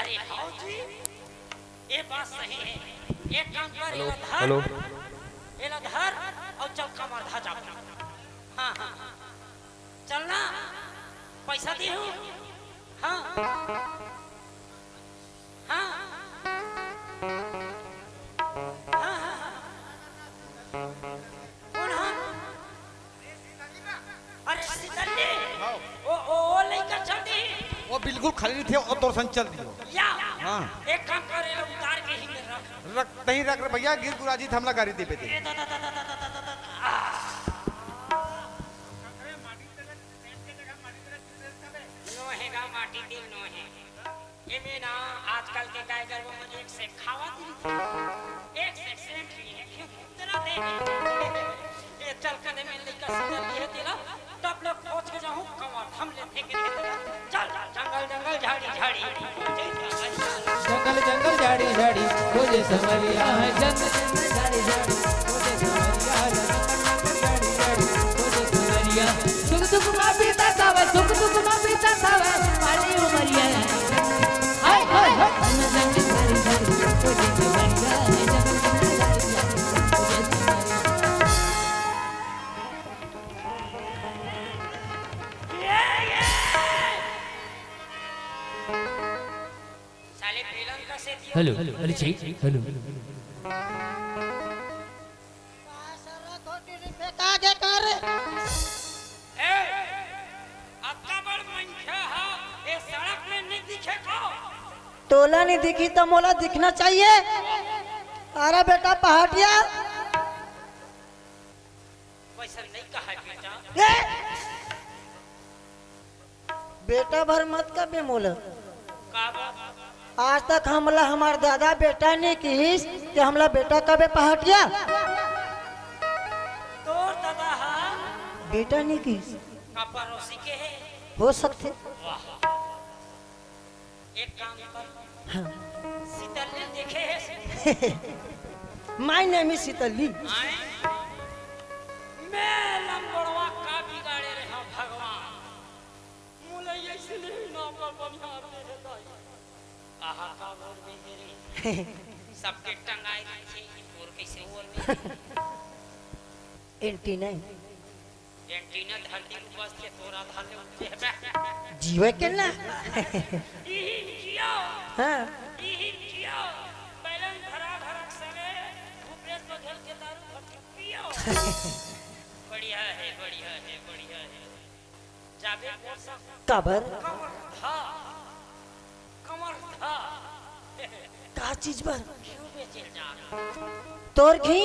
अरे भौजी, ये बात सही है। एक काम कर, हेलो, एला धर, हेलो। एला धर अउ चल कमर धा जा। हाँ, हाँ, हाँ। चलना, पैसा दी हूँ। हाँ। हाँ। हाँ, हाँ, हाँ। कौन हा? अरे, सितल्ली। हाँ। ओ, ओ, ओ लइका चल दी। वो बिल्कुल खाली नहीं थे, वो तोर संग चल दियो। या। हाँ। एक काम कर, एला उतार के ही में रख। रख, नहीं रख रे भइया, गिर गुराजी त हमला गारी देबे ते। ए, दा, दा, दा। आ। नोहे गा माटी दिल नोहे। एमे ना आजकल के गाय गरुवा मन एक से खावा दिल, एक से सेंट नहीं है, क्यों उतना दे? ए चल कने में लइका सुंदर लिए तेला, तब लोग पहुंच के जाहूं, कमर थम ले फेंक दे। चल, चल, जंगल, जंगल, झाड़ी, झाड़ी। जंगल जंगल झाड़ी झाड़ी खोजे संवरिया है, जंगल जंगल झाड़ी झाड़ी खोजे संवरिया है, जंगल जंगल झाड़ी झाड़ी खोजे संवरिया। सुख दुख मा पीता खावे, सुख दुख मा पीता खावे, पाली उमरिया है। हाय, हाय, हाय। जंगल जंगल झाड़ी झाड़ी खोजे संवरिया है, जंगल जंगल झाड़ी झाड़ी खोजे संवरिया। साले बेलन का से दियो। Hello, hello, check, hello. का सरत होटी नी फेंका गे का रे? ए, अतका बड़ मनखे हा, ए सड़क में नहीं दिखे का? तोला नहीं दिखी त मोला दिखना चाहिए। अरे बेटा पहाटिया। वैसा नहीं कहा बेटा। ए! बेटा भर मत कबे मोला। का बात? आज तक हमला हमार दादा बेटा नहीं किहिस, ते हमला बेटा कबे पहाटिया? तो बेटा नहीं किस। का पड़ोसी के हे? हो सकथे। वाह। एक काम कर। हाँ। सीतल्ली देखे हे? My name is सीतल्ली। आए? मैं लंगड़वा का बिगाड़े रहे हँव भगवान। मोला अइसने नौकर बनिहार दे हे दाई। आहा, का ओर में हे रे? सबके टंगाई रहिथे, ओर कइसे ओर में हे? एंटीना हे। एंटीना धरती में बस के तोर आधा ले ऊँचे हे बे। जीवे के ना। इही जियो। हाँ। इही जियो। बैलन भरा भरा के संगे भूपेश बघेल के दारू भर के पियो। बढ़िया हे, बढ़िया हे, बढ़िया हे। जाबे मोर संग। काबर? कमर धा, कमर धा। का चीज बर? घीव बेचे जा। तोर घी?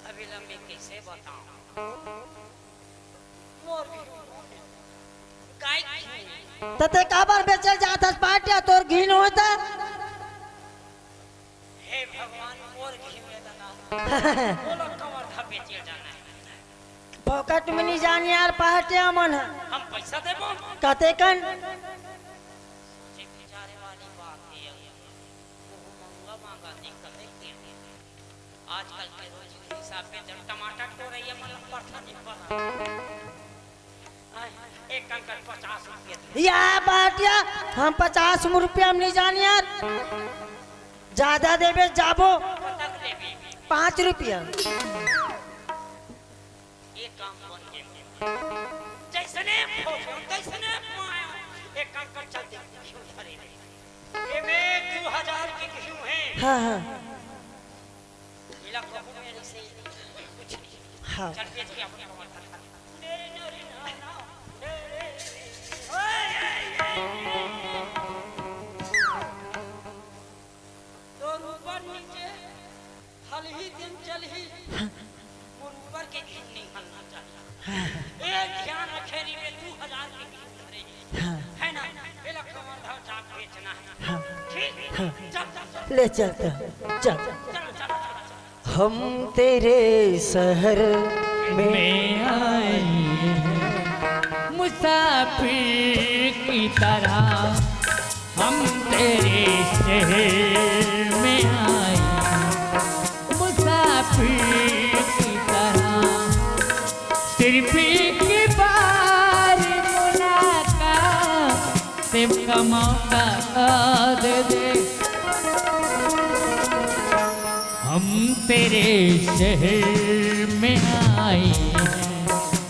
अभी ल मैं कइसे बतावँव? मोर घी। गाय घी। त तें काबर बेचे जात हस पाटिया, तोर घी नइ होय त? हे भगवान, मोर घी में दादा। मोला कमर धा बेचे जाना हे। फोकट में नइ जान यार, पहाटिया मन ह। हम पइसा देबो। कतेकन? सोचे बिचारे वाली बात हे। वो महंगा महंगा दिखत हे। आजकल के रोजी के हिसाब में जब टमाटर टोरइया मन ला परथा नइ परा। आय, एक अंकल पचास रुपया दे। या बात या, हम पचास रुपया में नइ जान यार। जादा देबे जाबो। कतक देबे? पाँच रुपया। ये काम बन गे। जइसने खोजेंव, तइसने पाएंव। एक काम कर, चल दे, घीव धरे रहे। एमे दू हजार के घीव हे। हाँ, हाँ। एला कहूँ मेरे से कुछ नहीं। हाँ। चल, बेच के अपन कमाल कर। तोर ऊपर नीचे हलही दिन चलही, मोर ऊपर के घीव नइ हलना चाहिए। हाँ। ए ध्यान रखे रहिबे, दू हजार के घीव धरे हे। हाँ। हे ना? एला कमर धा जाके बेचना हे। हाँ। ठीक? हाँ। चल, चल, चल। ले चल त, चल। चल, चल, चल, चल। हम तेरे शहर में में आई हूँ मुसाफिर की तरह, हम तेरे शहर में आए मुसाफिर की तरह। सिर्फ एक बार मुलाकात का मौका दे दे। हम तेरे शहर में आए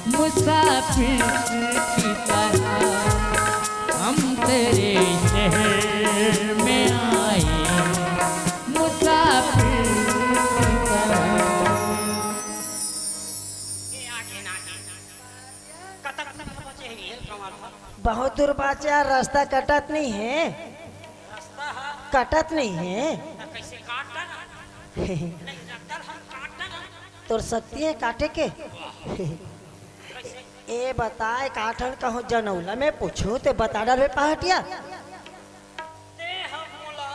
मुसाफिर की तरह, हम तेरे शहर में आए मुसाफिर की तरह। ये आगे ना, आगे। कतक दूर बचे हे, ये कमाल था। बहुत दूर बाचे यार, रास्ता कटत नइ हे। रास्ता हा। कटत नइ हे। त कइसे काटता ना? नहीं, रद्दल हम काटता ना। तोर शक्ति हे काटे के? कइसे? ए बता, काठन कहूँ जनौला में पूछूँ, तें बता डारबे पहाटिया। तें ह मोला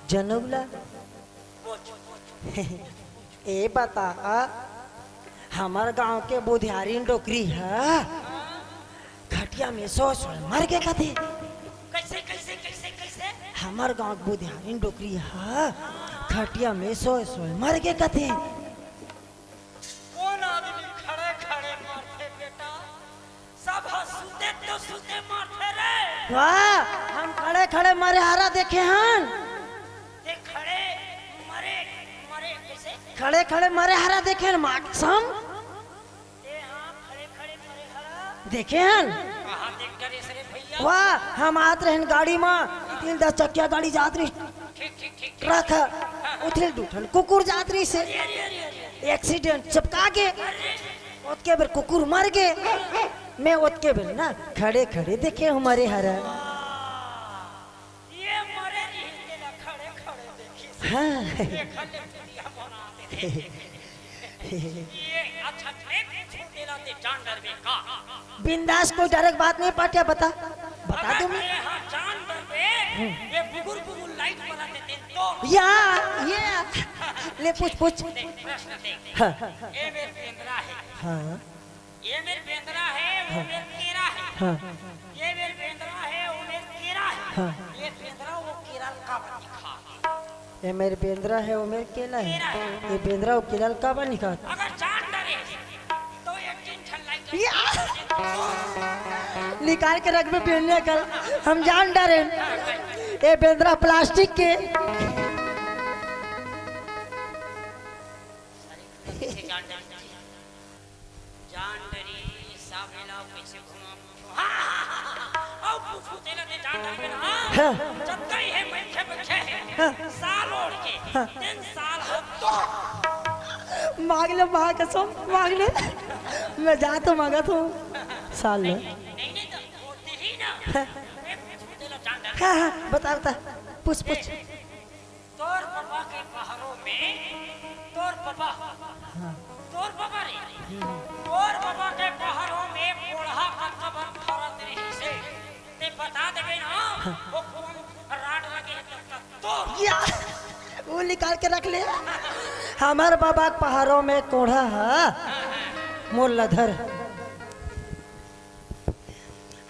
जनौला। पूछ, पूछ। ए बता, हमर गांव के बुधियारिन डोकरी ह खटिया में सोय सोय मर गे कथे। कइसे, कइसे, कइसे, कइसे? हमर गांव के बुधियारिन डोकरी ह खटिया में सोय सोय मर गे कथे। कोन आदमी खड़े खड़े मरथे बेटा? सब ह सुते तो सुते मरथे रे। वाह, हम खड़े खड़े मरे हरा देखे हन। ते खड़े मरे, मरे कइसे? खड़े खड़े मरे हरा देखे हन, माकसम। ते हाँ, खड़े खड़े मरे हरा। देखे हन। कहाँ देख डरे रे भैया? वाह, हम आत रहेन गाड़ी म, इतनी दस चकिया गाड़ी जात रही। ठीक, ठीक, ठीक, ठीक। ट्रक ह, उथिल दू ठन कुकुर जात रहिस हे। अरे, अरे, अरे, अरे, अरे। एक्सीडेंट चपका गे। अरे। ओतके बेर कुकुर मर गे। मैं ओतके बेर ना खड़े खड़े देखे हूँ मरे हरा। ये मरे रहिस तेला खड़े खड़े देखिस। हाँ। देखल ले दुनिया बना दे। ये अच्छा, मैं पूछूं तेला, ते जान डरबे का? बिंदास, कोई डरे के बात नहीं, पाटिया बता, बता अगर दूं मैं। तें हा जान डरबे, हम्म। ये बुगुर बुगुर लाइट वाला ते तें तो। या, ये, ले पूछ, पूछ। देख, प्रश्न देख। हाँ। ए मेर पेंदरा हे। हाँ। ये मेर बेंदरा हे, वो हाँ। मेर केरा हे। हाँ। ये मेर बेंदरा हे, वो मेर केरा हे। हाँ। ये बेंदरा वो केरा ल काबर नइ खात? ये मेर बेंदरा हे, वो मेर केला हे। केरा हे। ये बेंदरा वो केला ल काबर नइ खात? अगर जान डरे तो एक दिन ठन लाइक या! निकाल के रखबे पहनने कल, हम जान डरेन। ये बेंदरा प्लास्टिक के। जान डरे। जान डरी, सामने लाओ, पीछे घुमाओ। हाँ, हाँ, हाँ, हाँ, हाँ। अउ पूछो, तेला ते जान डरबे ना। हाँ। जतका इहे मनखे बइठे हे, हाँ। साल ओढ़ के, हाँ। तेन साल ह तो। मांग ले, मां कसम, मांग ले। मैं जा तो मांगत हूं, साल ले। नहीं, नहीं, नहीं, तो वो तेरी ना। हाँ। ए, पूछो, तेला जान डर। हाँ, हाँ, बता, बता। पूछ, पूछ। तोर बबा के पहारों में, तोर बबा, हाँ। तोर बबा रे, तोर बबा के पहारों में कोढ़ा कतका बन फरत रहिस हे, ते बता देबे ना, हाँ। वो कोन राड लगे हे तब तक तोर। या, वो निकाल के रख ले। हमर बबा के पहारों में कोढ़ा ह, मोर लधर।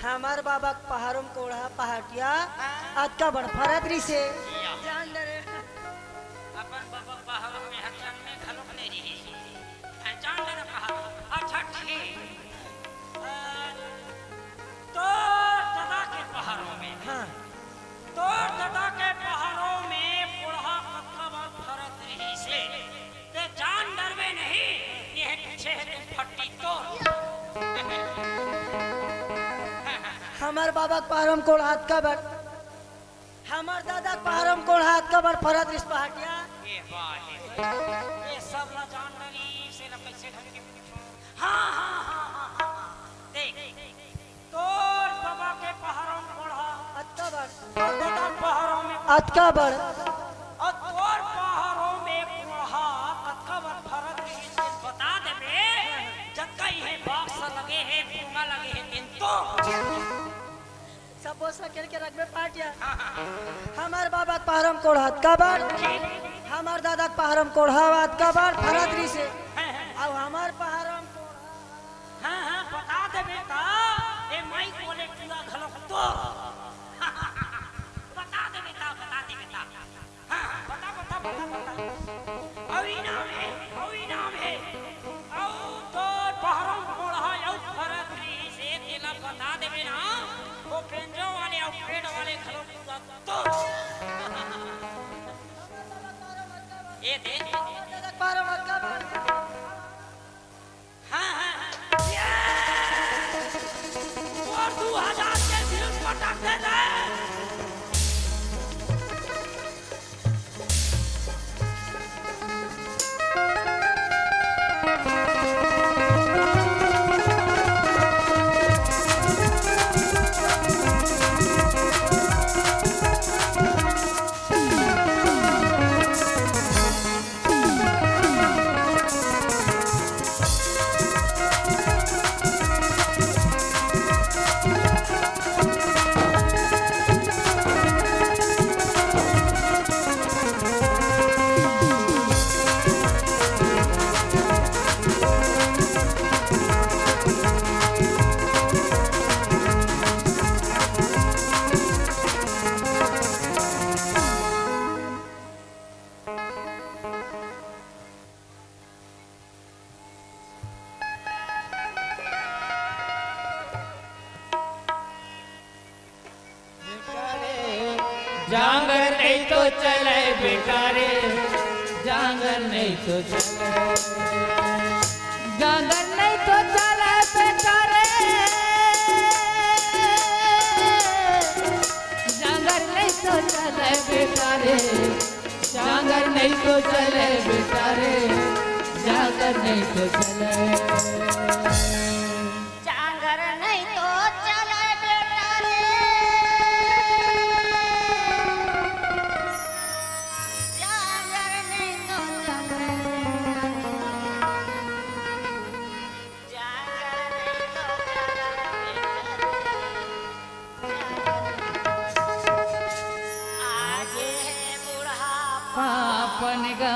हमर बबा के पहारों में कोढ़ा पहाटिया हाँ। अतका बड़ फरत रिहिसे। या। जान डरे। अपन बबा के पहारों में हर जन्म में घलोक नइ रिहिस। पहचान लेना पहारों। अच्छा, ठीक। अ, तोर ददा के पहारों में। हाँ। तोर ददा के पहारों में कोढ़ा कतका बड़ फरत रिहिसे। ते जान डरबे नहीं, ये पीछे हे तेन फट्टी तोर। हमर बबा के पहारों में कोढ़ा अतका बड़, हमर ददा के पहारों में कोढ़ा अतका बड़ फरत रिहिस पहाटिया। ए वाह, ए, ए सब ला जान डरी, से ला कैसे ढंग के पूछो। हाँ, हाँ, हाँ, हाँ, हाँ, हाँ। देख, तोर बबा के पहारों में कोढ़ा। अतका बड़। तोर ददा के पहारों में अतका बड़। अउ तोर पहारों में कोढ़ा कतका बड़ फरत रिहिस तेन बता देबे। जतका इहे बाक्स लगे हे, भूंगा लगे हे, तेन तो। सब बोस ला खेल के रखबे पाटिया। हमर बबा के पहारों में कोढ़ा अतका बड़, हमर ददा के पहारों में कोढ़ा अतका बड़ फरत रिहिसे। अउ हमर पहारों में कोढ़ा। हाँ, हाँ, बता देबे ता, ए माई कोले पूरा घलोक तो। बता देबे ता, बता देबे ता। हाँ, हाँ, बता, बता, बता, बता। अउ इनाम हे, अउ इनाम हे। अउ तोर पहारों में कोढ़ा अउ फरत रिहिसे, तेला बता देबे ना, वो बेंजो वाले अउ पेड़ वाले घलोक पूरा तो। ए दे। हाँ, हाँ, हाँ। ये! वो दू हजार के बिल पटक दे रे। जांगर नहीं तो चले बेटा रे, जांगर नहीं तो चले, जांगर नहीं तो चले बेटा रे, जांगर नहीं तो चले बेटा रे, जांगर नहीं तो चले बेटा रे, जांगर नहीं तो चले। जांगर नहीं तो चले बेटा रे, जांगर नहीं तो चले बेटा रे, जांगर नहीं तो चले बेटा रे। आगे हे बुढ़ापा। पापन गा।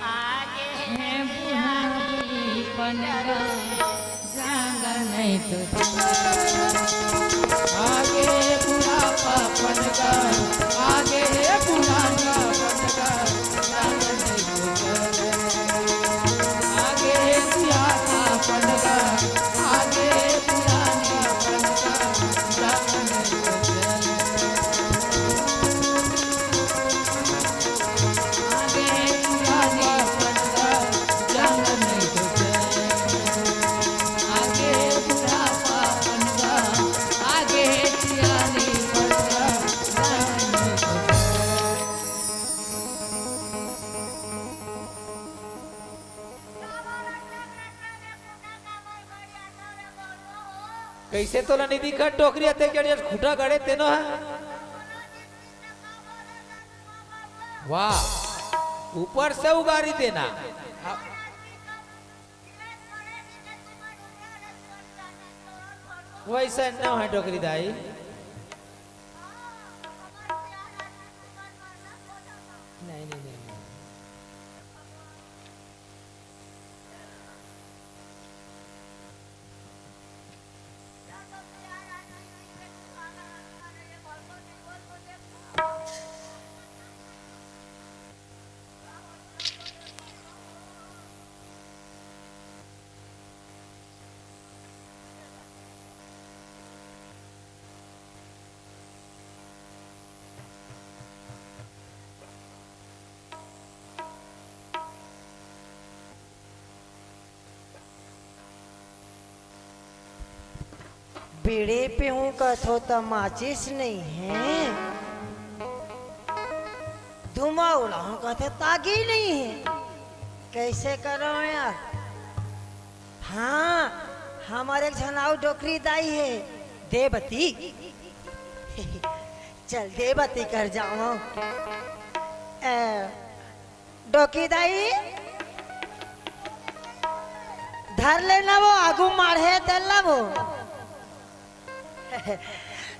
आगे हे हे बुढ़ापा। जांगर नहीं तो आगे बुढ़ापा पनगर, आगे बुढ़ापा पनगर, जांगर नहीं तो आगे बुढ़ापा पनगर, आगे बुढ़ापा पनगर, जांगर नहीं तो कइसे तोला नइ दिखत डोकरी, अतेक जड़ जड़ खूंटा गड़े तेनो ह? वाह, ऊपर से उगारी देना। वइसे न हे डोकरी दाई। नहीं, नहीं, नहीं, नहीं। बीड़ी पीहूं कथो त माचिस नइ हे, धुआं उड़ाहूं कथो त आगी नइ हे। कइसे करंव यार? हां, हमर एक झन अउ डोकरी दाई हे, देवती। चल, देवती कर जावंव। ए, डोकरी दाई, धर लेना वो, आगू माढ़े तेला वो।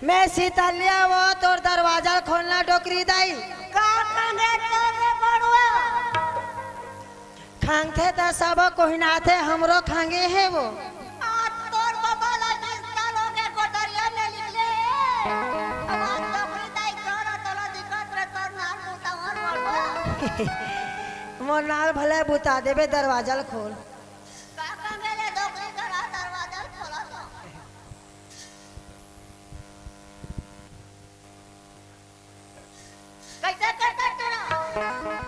मैं सीतलिया वो, तोर दरवाजा ल खोलना, डोकरी दाई। का खंगे तोर रे बड़ुआ? खंगथे त सबो कोहिनाथे, हमरो खंगे हे वो। आज तोर बबा ला बीस साल होगे गोदरिया में निकले। अब आज डोकरी दाई तोर तोला दिखत रे, तोर नाल बुतावन बड़ुआ। मोर नाल भले बुता देबे, दरवाजा ल खोल। का खंगे ले डोकरी तोर दरवाजा ल खोला तो। कइसे करथस तोला?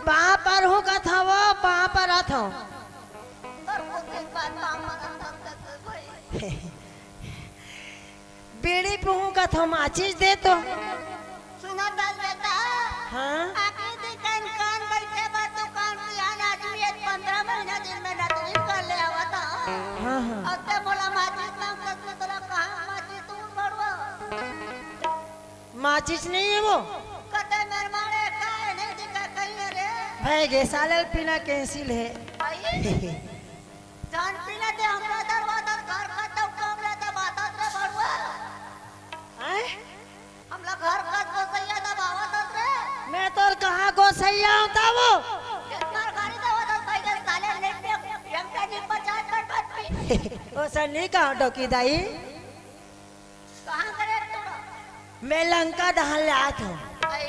पांव परहूं कथंव, पांव परथंव। बीड़ी पीहूं कथंव, माचिस दे तो। सुनत हस बेटा? हां? आखिरी दिन कान कान बइठे बर दुकान, सियान आदमी हे, पंद्रह महीना दिन में नौकरी कर ले आवत हंव। हां, हां। अउ ते मोला माचिस मांगथस, तोला कहां माचिस दूं बड़ुआ? माचिस नइ हे वो। कते मेर मारे काय नइ दिखा कहीं रे। भइगे साले ल पीना cancel हे। भाई, जान पीना ते हमला दरवाजा घर का तो काम ले दबावत रे बड़ुआ। हैं? हमला घर का गोसइया दबावत रे। मैं तोर कहां गोसइया हों वो? इतना गारी दबावत भाई के साले ने पे, हम पे नहीं पचास कर बात पी। ओ सर नहीं कहा डोकरी दाई। कहां करे तोरा? मैं लंका डहर ले आत हंव। भाई,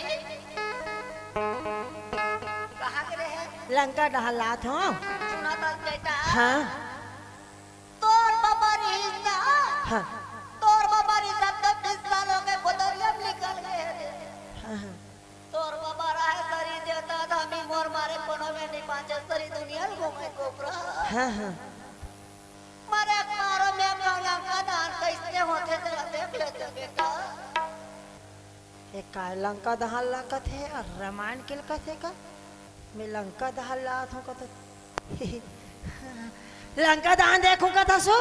कहां करे हे? लंका डहर ले आत हंव। सुनत हस बेटा? हां। तोर बबा रिहिस ना? हां। तोर बबा रिहिस, अब तो बीस साल होगे, गोदरिया में निकल गे हे रे। हां, हां। तोर बबा रहे सरी देवता, धामी मोर मारे कोनो में नइ बांचे, सरी दुनिया ल घूमे कोपरा। हां, हां। मरे पारो में कहूं लंका दहन कइसने होथे, तेला देख लेते बेटा। ए काय लंका दहन ला कथे अउ रामायण के ल कथे का? मैं लंका दहन ला आत हंव कथे। लंका दहन देखहूं कथस वो।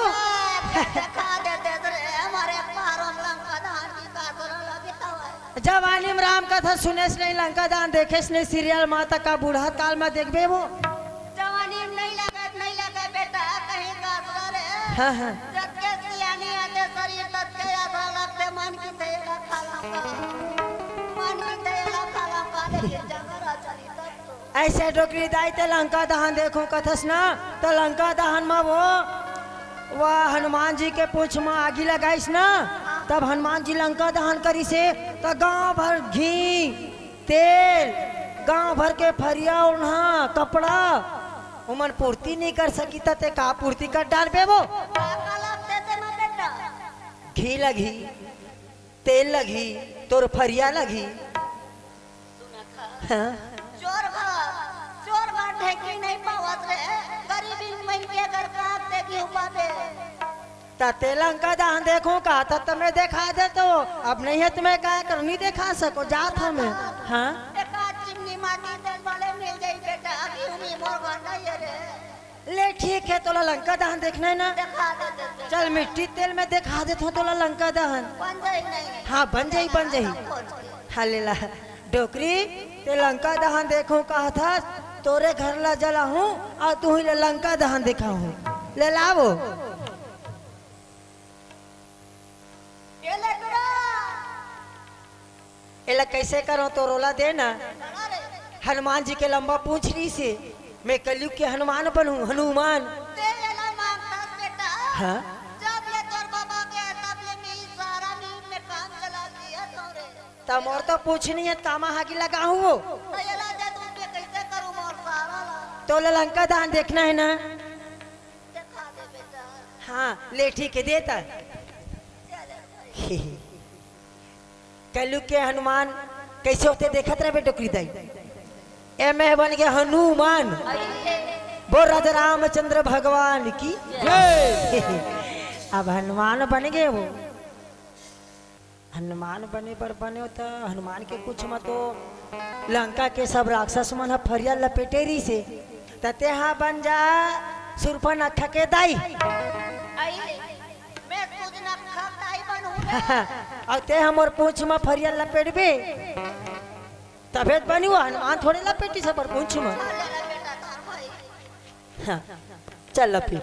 देखा देते रे, मरे पारो में लंका दहन की का सुनल अभी तवय। जवानी में राम कथा सुनेस नहीं, लंका दहन देखेस नहीं, serial में तक का बूढ़ा काल में देखबे वो। जवानी में नइ लगे, नइ लगे बेटा, कहीं का असर हे। हां, हां। जतके सियानी आथे सरीर, ततके आधा लगथे मन की थैला खाला का। मन की थैला खाला का, लेकिन जंगल आ चली तब तो। अइसे डोकरी दाई, ते लंका दहन देखहूं कथस ना, त लंका दहन म वो, वा हनुमान जी के पूंछ म आगी लगाइस ना, तब हनुमान जी लंका दहन करिस हे, त गांव भर घी, तेल, गांव भर के फरिया, ओढ़ना, कपड़ा, ओमन पूर्ति नइ कर सकिस, त ते का पूर्ति कर डारबे वो? का का लगथे तेमा बेटा? घी लगही, तेल लगही, तोर फरिया लगही। सुनत हस? हाँ। चोर घर, चोर घर ढेकी नइ पावत रे, गरीबी मन के घर का ते घी पाबे। त ते लंका दहन देखहूं का, त तमे देखा देथों, अब नइ हे त मैं का करूं, नइ देखा सकों, जात हंव मैं। हाँ? एकाध चिमनी माटी तेल वाले मिल जाई बेटा, अभी उमी मोर घर नइ हे रे। ले ठीक हे, तोला लंका दहन देखना हे ना? देखा दे, दे, दे। चल मिट्टी तेल में देखा देथों तोला लंका दहन। बन जाई नहीं? हाँ, बन जाई, बन जाई। खोज के। हाँ, ले ला। डोकरी, ते लंका दहन देखहूं कहत हस, तोरे घर ला जलाहूं अउ तुही ला लंका दहन देखाहूं। ले लावो। ये ले टुरा। एला कइसे करों, तोर ओला दे ना। हनुमान जी के लंबा पूंछ रहिसे, मैं कलयुग के हनुमान बनहूं, हनुमान। ते एला मांगथस बेटा। हाँ? जब ले तोर बाबा गे हे, तब ले मैं सारा नींद में काम चला दिया तोरे। त मोर तो पूंछ नइ हे, त कामा आगी लगाहूं वो। त एला दे दूं, मैं कइसे करूं मोर सारा ला? तोला लंका दहन देखना हे ना? देखा दे बेटा। हाँ, ले ठीक हे, दे त। कलयुग के हनुमान कइसे होथे देखत रह बे डोकरी दाई। एमे बन गे हनुमान। बोल राजा रामचंद्र भगवान की। जय। अब हनुमान बन गे वो। हनुमान बने बर बने हो त हनुमान के पूंछ म तो लंका के सब राक्षस मन ह फरिया लपेटे रहिसे, त तेहा बन जा सुर्पनखा के दाई। आई, मैं सूर्पनखा के दाई बनहूं। अउ तेहा मोर पूंछ म फरिया लपेटबे, तभे त बनही वो, हनुमान थोड़े लपेटिस हे मोर पूंछ म। हाँ, चल ला फिर।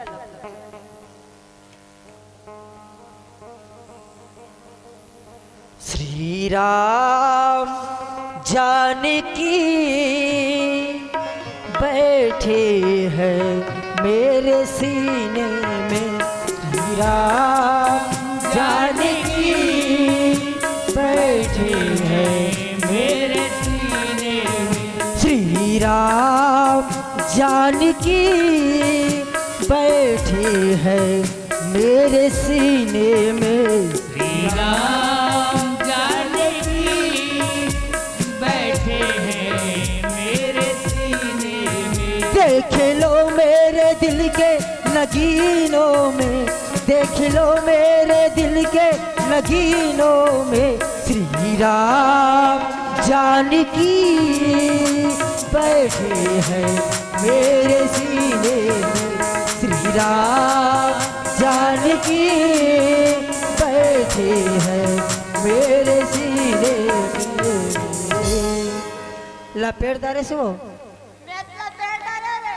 श्री राम जानकी बैठे हैं मेरे सीने में, श्री राम जानकी बैठे हैं मेरे सीने में, श्री राम जानकी बैठे हैं मेरे सीने में। श्री राम जानकी बैठे हैं मेरे सीने में। देख लो मेरे दिल के नगीनों में, देख लो मेरे दिल के नगीनों में, श्री राम जानकी बैठे हैं मेरे सीने में, श्री राम जानकी बैठे हैं मेरे सीने में। लपेट डारेस वो। मैं लपेट डारे रे।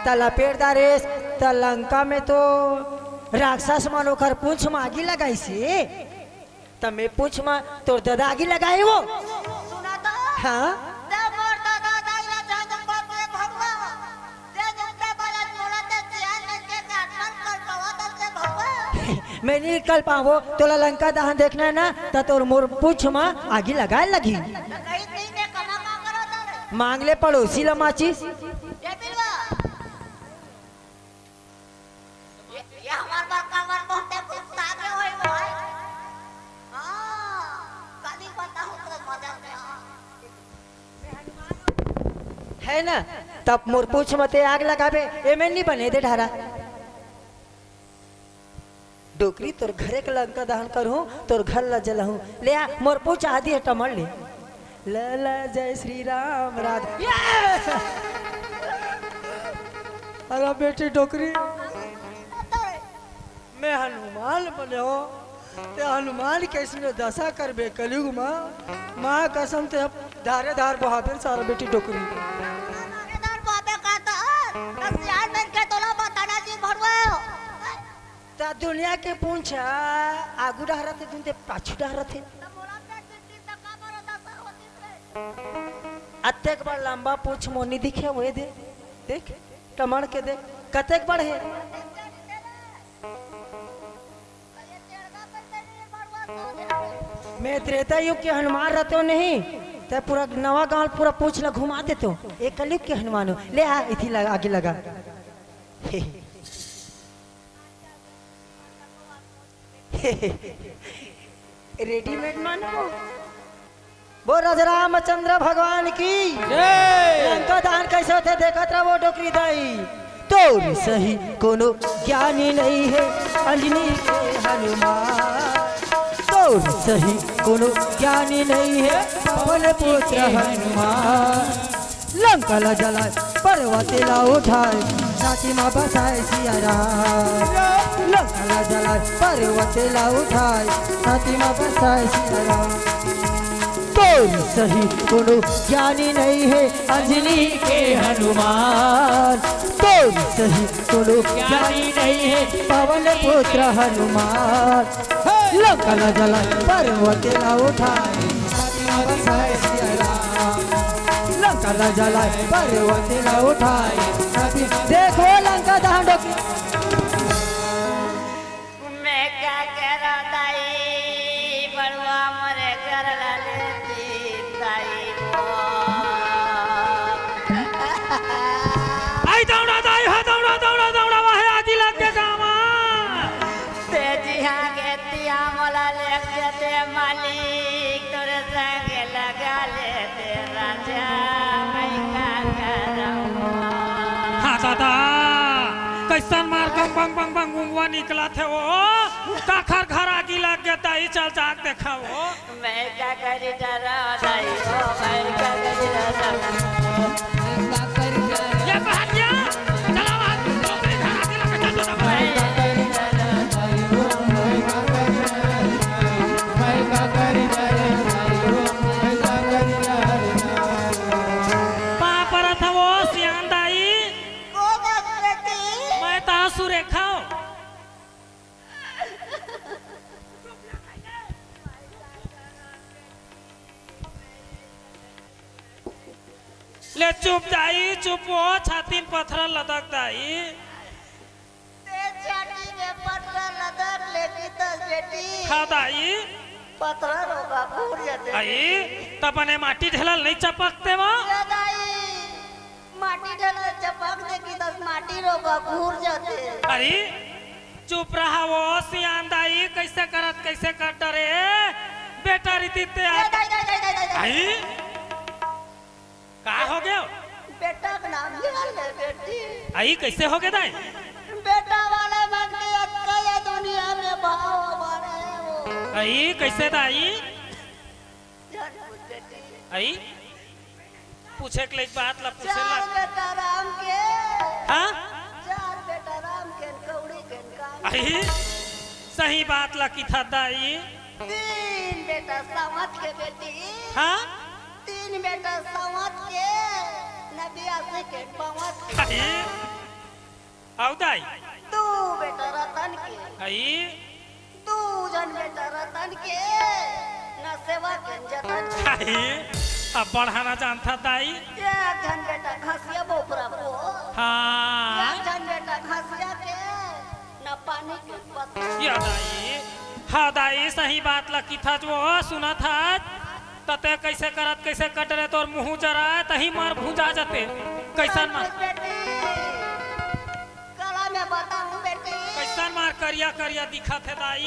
त लपेट डारेस, त लंका में तो राक्षस मन ओकर पूंछ म आगी लगाइसे। त मैं पूंछ म तोर ददा आगी लगाए वो। सुना तो। हाँ? ते मोर ददा दाई ला जान बाप रे भगवा। ते जब ते बालक मोला ते सियान मन के काटन कर पावा ते भगवा। मैं नइ कर पावों, तोला लंका दहन देखना हे ना, त तोर मोर पूंछ म आगी लगाए लगही। त कहीं नहीं ने कमा का करो तारे। मांग ले पड़ोसी ला माचिस। ये बिलवा। ये, ये हमार बड़का मन बहुते गुस्सा के होई भाई। हाँ, कदी बताहूं तो मजा में, हाँ। हे ना, तब मोर पूंछ म ते आग लगाबे, एमे नइ बने दे ढारा। डोकरी तोर घरे के लंका दहन करहूं, तोर घर ला जलाहूं। ले आ, मोर पूंछ आधी हे टमड़ ले। ला ला जय श्री राम राधे। ये! अरे बेटी डोकरी, मैं हनुमान बने हों, ते हनुमान के अइसने दसा करबे कलयुग म। माँ कसम ते अब धारे धार बोहाबे सारा बेटी डोकरी। धारे धार बोहाबे का त, त सियान बन के तोला बताना जी भरवायो। त दुनिया के पूंछ आगू डहरथे, दुनिया पाछू डहरथे। त मोला पेट में तीन धक्का मारो, दसा होती से। अतेक बड़ लंबा पूछ मोनी दिखे हुए दे, देख, कमर के देख, कतेक बड़ हे। मैं त्रेता युग के हनुमान रहते हो नहीं, ते पूरा नवा गांव पूरा पूछ ला घुमा देते हो। एक कलयुग के हनुमान हो, ले आ, इथी लगा, आगे लगा। रेडीमेड मानो। बोल राजा रामचंद्र भगवान की। जय। लंका दहन कैसे होथे देखत रहो डोकरी दाई। तोर सही कोनो ज्ञानी नहीं है अंजनी के हनुमान। तोर सही कोनो ज्ञानी नहीं है पवन पुत्र हनुमान। लंका ला जलाए, पर्वत ला उठाए, छाती मा बसाए सिया राम। लंका ला जलाए, पर्वत ला उठाए, छाती मा बसाए सिया राम। तोर सही कोनो ज्ञानी नहीं है अंजनी के हनुमान। तोर सही कोनो ज्ञानी नहीं है पवन पुत्र हनुमान। लंका ला जलाए, पर्वत ला उठाए, छाती मा बसाए सिया राम। लंका ला जलाए, पर्वत ला उठाए, छाती। देखो लंका दहन डोकरी। मैं का करा दाई, बड़वा मोरे घर ला लेती दाई वो। आई दौड़ा दाई, हा दौड़ा, दौड़ा, दौड़ा, वाहे आगी लग गे गावा। ते जिहाँ गे तिहाँ मोला लेग जते मालिक, तोरे संगे लगा लेते राजा, मैं का करँव। हाँ दादा, कइसन मार बंग बंग बंग बंग उंगवा निकलत हे वो? काखर घर आगी लग गे दाई, चल जाके देखा वो। मैं का करी डरा दाई हो, मैं का करी डरा। ये बहन क्या? चला बाहर, डोकरी घर आगी लग गे, चल तो दबा। पाँव परत हँव वो सियान दाई। ओ बाप बेटी। मैं तहाँ सुरेखा हँव। ले चुप दाई, चुप वो, छाती म पथरा लदक दाई। ते छाती में पथरा लदक ले किथस बेटी। हाँ दाई। पथरा रोगा घूर जाथे। आई, त बने माटी ढेला ल नइ चपकते वो। ए दाई, माटी ढेला ल चपक दे किथस माटी रोगा घूर जाथे। अरे, चुप रहा वो सियान दाई, कइसे करत, कइसे करत रे? बेटा रीति ते ए दाई, दाई, दाई, दाई, दाई। आई? का हो गयो? बेटा के नाम ले ले बेटी। आई, कइसे हो गे दाई? बेटा वाले मन के अतका ये दुनिया में भाव बढ़े वो। आई, कइसे दाई? झन पूछ बेटी। आई? पूछे के लइक बात ला पूछे ला। चार बेटा राम के। हाँ? चार बेटा राम के, कौड़ी के काम। आई, सही बात ला किथस दाई। तीन बेटा सावत के बेटी। हाँ? तीन बेटा सावत के, न बियासी के पावत के। आई। अउ दाई? दू बेटा रतन के। आई। दू झन बेटा रतन के, न सेवा के जतन के। आई। अब बढ़ाना जानथस दाई? एक झन बेटा घसिया बोपरा को। हाँ। एक झन बेटा घसिया के, न पानी के पत्ता। या दाई। हाँ दाई, सही बात ला किथस वो, सुनत हस? त ते कइसे करत, कइसे कट रे, तोर मुहूँ जराय, तहीं मार भुंजा जाते। कइसन मार? बेटी, कला में बताऊं बेटी। कइसन मार करिया करिया दिखत हे दाई?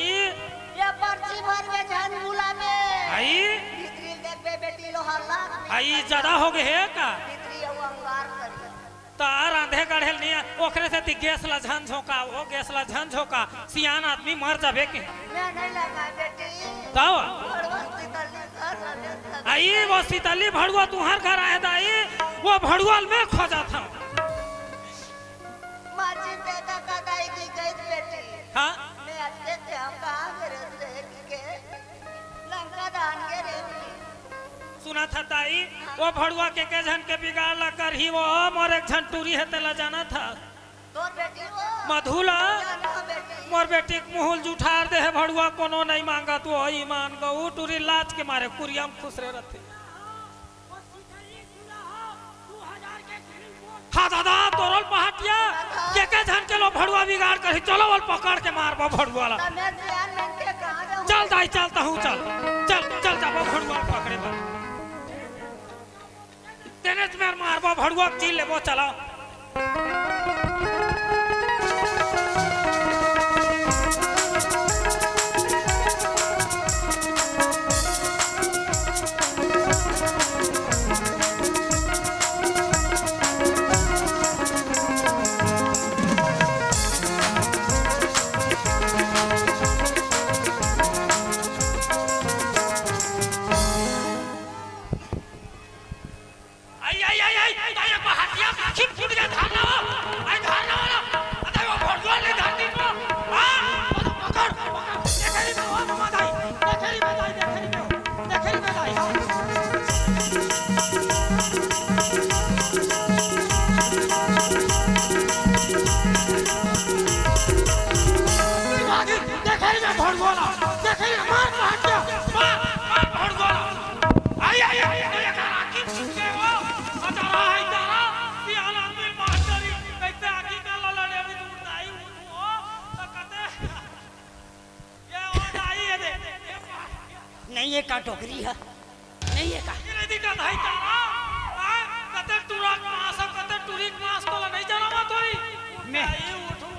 ये पर्ची भर में झन भुला में। आई? भीतरी देखबे बेटी लोहा लाग। आई, ज्यादा हो गे हे का? भीतरी अउ अंगार करिया। त रांधे गढ़े ल नइ आ, ओखरे सेती गैस ला झन झोंका, वो गैस ला झन झोंका, सियान आदमी मर जाबे के। मैं नहीं लगा बेटी। तब? भड़वा सीतली घर रहले सब। आई वो सीतली भड़वा तुंहर घर आए दाई, वो भड़वा ल मैं खोजत हँव। माची बेटा का दाई की गई बेटी। हाँ? मैं अच्छे से हम कहाँ मेरे से के लंका दान के रे। सुनत हस दाई, वो भड़ुआ के के झन के बिगाड़ ला करही, वो मोर एक झन टूरी हे, तेला जानत हस। तोर बेटी वो? मधु ला। जानत हँव बेटी। मोर बेटी के मुँह ल जुठार दे हे भड़ुआ, कोनो नइ मांगत वो, ईमान गऊ टूरी लाज के मारे कुरिया म खुसरे रथे। हा दादा, तोरो ल पहाटिया, के के झन के लो भड़ुआ बिगाड़ करही, चलो ओला पकड़ के मारबो भड़ुआ ला। तमे सियान मन के कहाँ जाऊँ? चल दाई, चल तहूँ चल, चल, चल जाबो भड़ुआ ला पकड़े बर। तेनेच मेर मारबो भड़ुआ के चीर लेबो, चलो। आई, आई, आई, आई, आई, एक बार हटिया, आँखी फूट गया, धारना हो, आई, धारना वाला, अरे, वो भड़ुआ ले धार दी तो, हाँ, पकड़, पकड़, देखेरी में हो, ममा दाई, देखेरी में दाई, देखेरी में हो, देखेरी में दाई, हाँ। देखेरी में भड़ुआ ला, देखेरी में मार, मार, मार, मार, भड़ुआ ला। आई, आई, आई, आई, एकर आँखी फूट गे हो। अतरा है, अतरा। सियान आदमी मास्टरी, कैसे आँखी का ललड़े भी दूर नहीं उठो। तो कहते, ये हो जाई, ये दे। नहीं, ये का डोकरी है? नहीं, ये का? ये नहीं दिखा भाई तारा। हाँ? कते टूरा मास, कते टूरी मास तो नहीं जाना मत होई। मैं नहीं उठो,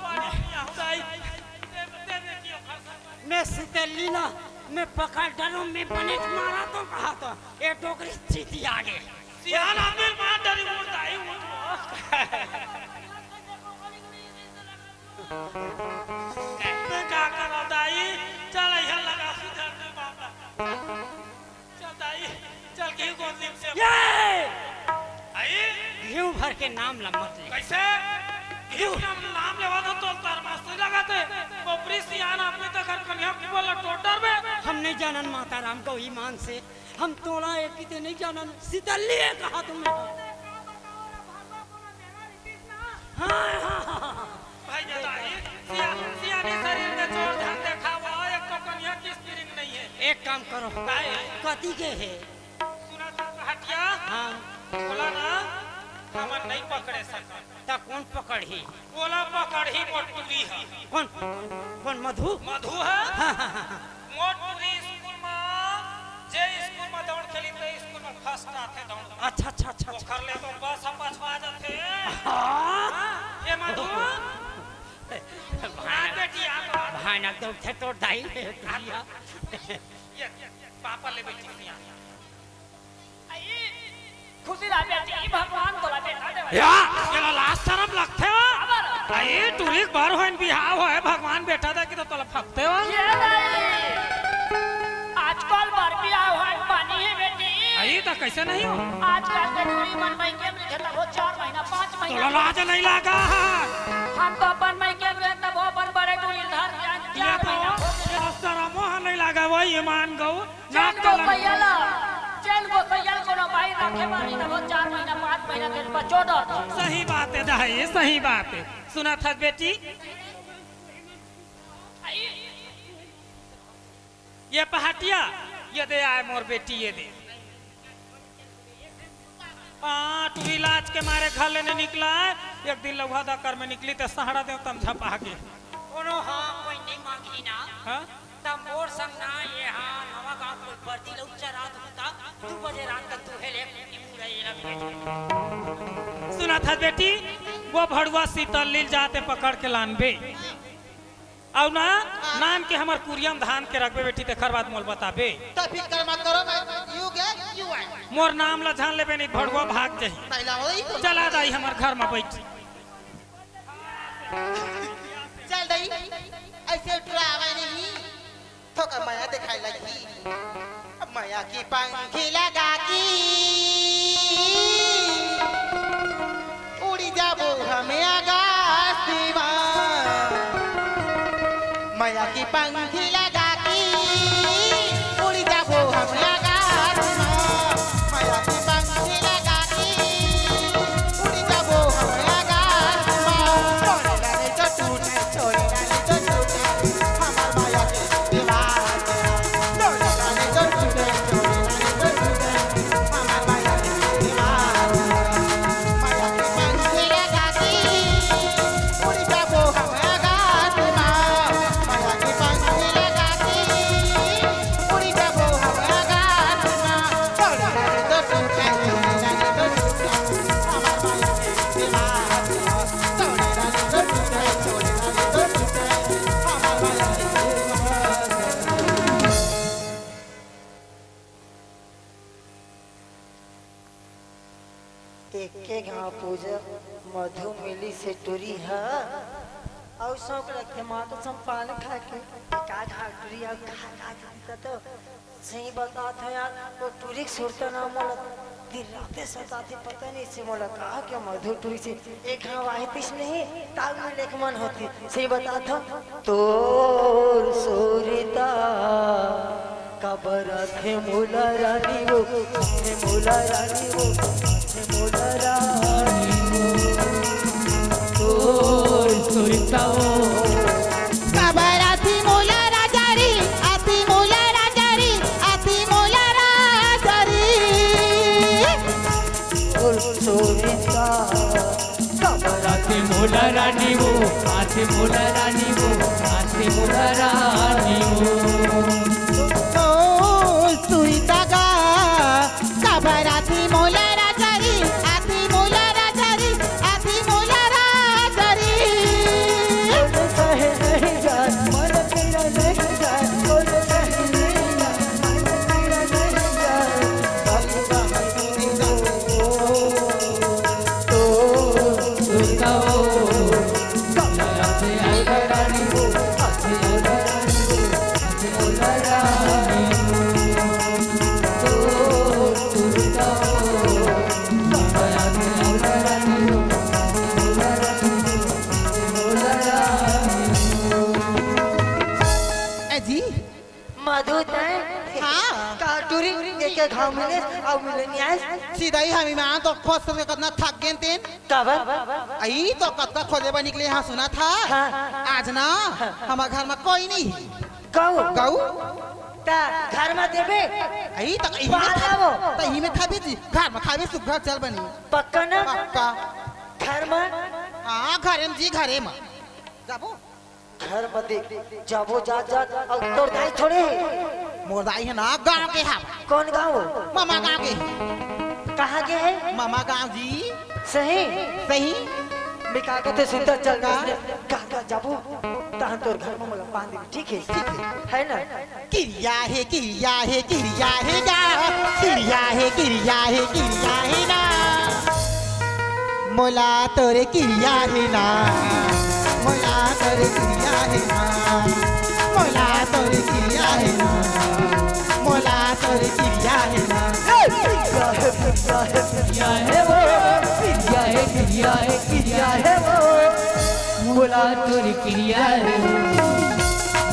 पानी नहीं आऊ जाई। दे, दे, दे, कियो खा सकता। मैं सितली ना, मैं पकड़ डरूं, मैं बने मारा तो कहा तो, ये डोकरी चीती आगे। सियान आदमी मार डरी उड़ता ही उठ। मैं का करो दाई, चल यहाँ लगा सुधर में बाबा। चल दाई, चल घी गोदी से। ये! आई? घी भर के नाम ला मत ले। कैसे? घी नाम, नाम लेवा तो तोल तार मस्ती लगाते। कोपरी सियान आदमी तो घर कन्या को बोला टोटर में। हम नहीं जानन माता राम को ईमान से। हम तोला एक किते नहीं जानन। सितल्ली है कहा तुमने? हाँ, हाँ, हाँ, हाँ। भाई दादा, ये सिया-, सियानी शरीर में जोर ध्यान देखावा, एक तो कन्या की स्त्रीलिंग नहीं है। एक काम करो। भाई। कति के है? सुना था हटिया? हाँ। बोला ना, हमन नहीं पकड़े सकन। त कोन पकड़ही? ओला पकड़ही मोर टूरी ह। कोन? कोन मधु? मधु ह। हाँ, हाँ, हाँ, हाँ। मोर टूरी स्कूल म, जे स्कूल म दौड़ खेली, ते स्कूल म फर्स्ट आथे दौड़। अच्छा, अच्छा, अच्छा, अच्छा। ओखर ले तो बस ह पछवा जाथे। हाँ। ए मधु। हाँ, भयानक, बेटी, आ तो आ। भयानक दौड़ थे तोर दाई। आ तो। ये, ये, पापा ले बैठी हुई आ। खुशी रह बेटी, भगवान तोला बेटा देवे। या, एला लाज शरम लगथे हो? काबर? अई, टुरी के बर होइन बिहाव होय, भगवान बेटा दे के तो तोला फकथे हो? ये नहीं। आजकल बर बिहाव होइन पानी हे बेटी। अई, त कैसे नहीं हो? आजकल के टुरी मन मइके में रहिथे तभो चार महीना, पाँच महीना। तोला लाज नहीं लागा? हम तो अपन मइके में रहे तभो अपन बड़े टुरी धर के आए, ये चार तो, महीना हो गए। ये तो शरमो ह नहीं लागा, वही ईमान गऊ। जेन गोसैया ल, जेन गोसैया ल कोनो बाई राखे बर रहिथे, वो चार महीना, पाँच महीना के बचो डरथे। सही बात हे दाई, सही बात हे। सुनत हस बेटी? ये पहाटिया, ये दे आय मोर बेटी, ये दे। हाँ, टुरी लाज के मारे घर ले नइ निकलय। एक दिन लउहा दकर में निकली त सहाड़ा देव तम झपा गे। कोनो हाँ कोई नहीं मांगी ना। हाँ? त मोर संग ना ये हाँ नवा गांव कोई बरदी लउक चरात होता, दू बजे रात तक तू हेले कुटी मुड़े ये लग बैठे। सुनत हस बेटी, वो भड़ुआ सीतल लील जाते पकड़ के लानबे। अउ ना, हाँ। नान के हमर कुरिया म धान के रखबे बेटी, तेखर बाद मोल बताबे। त फिकर मत करो, मैं यू गे, यू आए। मोर नाम ला जान लेबे नहीं, भड़ुआ भाग जाही। नहीं ला, वही तो। चला दाई हमर घर म बैठ। चल दाई, ऐसे टुरा आवे नहीं, थोका मया दिखाई लगी। मया की पंखी लगा की उड़ी जाबो हम आकाश में। मया की पंखी लगा की उड़ी जाबो हम आकाश में। मया की पंखी लगा की उड़ी जाबो हम आकाश में। छोड़े ना रे तो तू नहीं, छोड़े ना रे तो तू नहीं, हमार मया के दीवाना। छोड़े ना रे तो तू नहीं, छोड़े ना रे तो तू नहीं, हमार मया के दीवाना। मया के पूजा मधु मिली से टुरी ह। अउ शौक रखे माँ तो संपान खा के का खा टुरी अउ खा खा के तो सही बतात हँव यार, वो टुरी के सुरता ना मोला दिन राते सताथे, पता नहीं से मोला का के मधु टुरी से एक घाव आहितिस नहीं, ताल में लेख मन होती। सही बतात हँव, तोर सुरता काबर आथे मोला रानी वो, आथे मोला रानी वो, आथे मोला रानी वो। तोर सुरता वो। काबर आथे मोला राजा रे, आथे मोला राजा रे, आथे मोला राजा रे। तोर सुरता। काबर आथे मोला रानी वो, आथे मोला रानी वो, आथे मोला रानी वो। ओ सुरता गा, काबर आथे मोला राजा रे, आथे मोला राजा रे, आथे मोला राजा रे। ए जी, मधु तैं? हाँ। का टुरी, एके घाव मिले, अउ मिले नहीं आए। सीधा ही हम ईमान तो खोज के कतना थक गेन तेन। काबर? अई तो कतका खोजे बर निकले हाँ सुना था। हाँ। आज ना हमर घर में कोई नहीं। गऊ? गऊ? ता घर में देबे? अई तो इही में बाहर था, आवो। तो इही में था भी जी। घर में खाबे सुग्घर चल बनी। पक्का ना? पक्का। घर में? हाँ, घरे में जी, घरे में। जाबो? घर म देख, जाबो जात जात, अउ तोर दाई थोड़े हे। मोर दाई हे ना, गाँव के हवय। कौन गाँव? ममा गाँव के। कहाँ के हे? ममा गाँव जी। सही? सही। मैं का कहते सुंदर चल का? का, का जाबो? तहन तोर घर म मोला बांध दे, ठीक हे? ठीक हे। है ना? किरिया हे, किरिया हे, किरिया हे गा। किरिया हे, किरिया हे, किरिया हे ना। मोला तोरे किरिया हे ना। मोला तोरे किरिया हे ना। मोला तोरे किरिया हे ना। मोला तोरे किरिया हे ना। किरिया हे, किरिया हे, किरिया हे वो। किरिया हे, किरिया हे, किरिया हे वो। मोला तोर किरिया रे।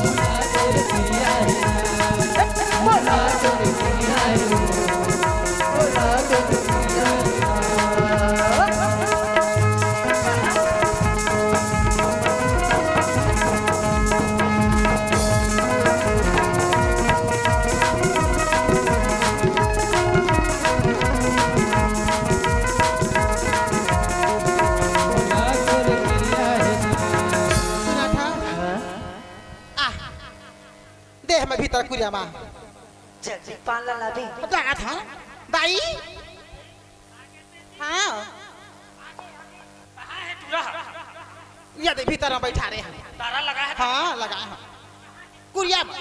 मोला तोर किरिया रे। मोला तोर किरिया रे। मोला तोर किरिया रे। सुना था? हाँ? आ, देह में भीतर कुरिया मा। जल्दी पान ला लाबे। जात हँव। दाई? हाँ। कहाँ हे टूरा? ये दे भीतर में बैठा रहे हैं। ताला लगा हे? हाँ, लगा हे। कुरिया मा।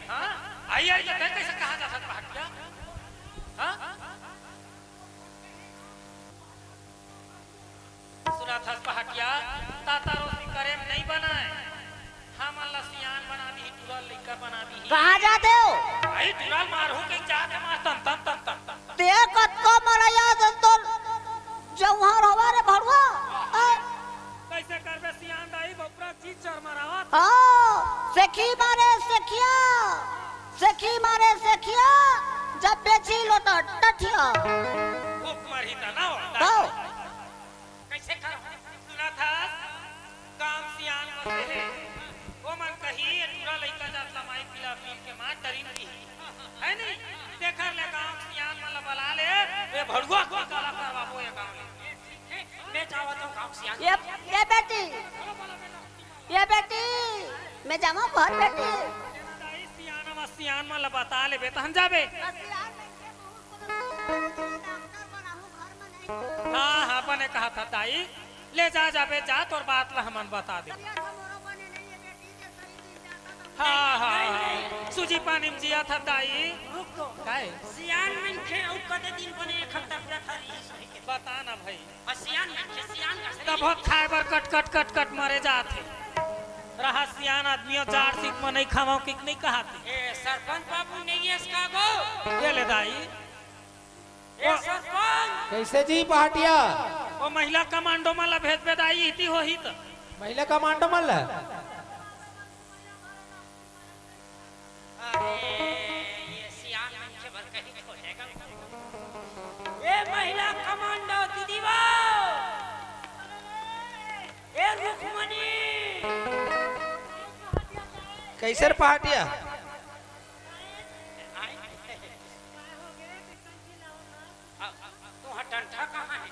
हाँ? आई, आई, तो तैं कैसे कहाँ जा सकता है? हाँ? सुनत हस पहाटिया, ताता रोसी करे म नइ बनय, हमन ला सियान बना दिही, टूरा लइका बना दिही। कहाँ जात हव? अई टूरा ल मारहूँ कहिके जात हँव, मार तन तन तन तन तन तन। तें कतको मरइया असन तोर जौहर हवय रे भड़ुआ। अ? कइसे करबे सियान दाई, बपरा जी चरमरावत। हाँ, सेखी मारे सेखिया, सेखी मारे सेखिया, जब बेची लोटा टठिया। फूक मारही त ना हो। हाँ। कइसे कर? सुनत हस? गाँव सियान मन हे। ओमन कही, "ए टूरा लइका जात ला माई पिला पील के मार डरिन की।" हे नी? तेखर ले गाँव सियान मन ला बला ले, ए भड़ुआ के टीका ला करवाबो ए गाँव ले। मैं जावत हँव गाँव सियान। ए, ए बेटी, ए बेटी, मैं जावँव घर बेटी। दाई सियान म सियान मन ला बता लेबे तहन जाबे। हाँ, हाँ, बने कहत हस दाई। ले जा, जाबे जा, तोर बात ला हमन बता देबो। हाँ, हाँ, हाँ। सूजी पानी म जियत हस दाई। काय? सियान मनखे अउ कते दिन बने एक हफ्ता पूरा था रही सही के। बता ना भाई। अउ सियान मनखे, सियान का तब शरीर। बहुत खाए बर कट, कट, कट, कट मरे जात हे। रहा सियान आदमी अउ जाड़ सीत म नहीं खावा कि नहीं कहाते। ए, सरपंच बाबू नहीं है इसका गो। ये ले दाई। ए, सरपंच। कैसे जी पहाटिया? वो महिला कमांडो मन ला भेज बे दाई, इति होही त। महिला कमांडो मन ला? अरे, ये सियान मन के बर कहीं खोजेगा। ए महिला कमांडो दीदी वो, ए रुक्मणी। कैसे रे पहाटिया? आय। अब तुहां टंठा कहाँ हे?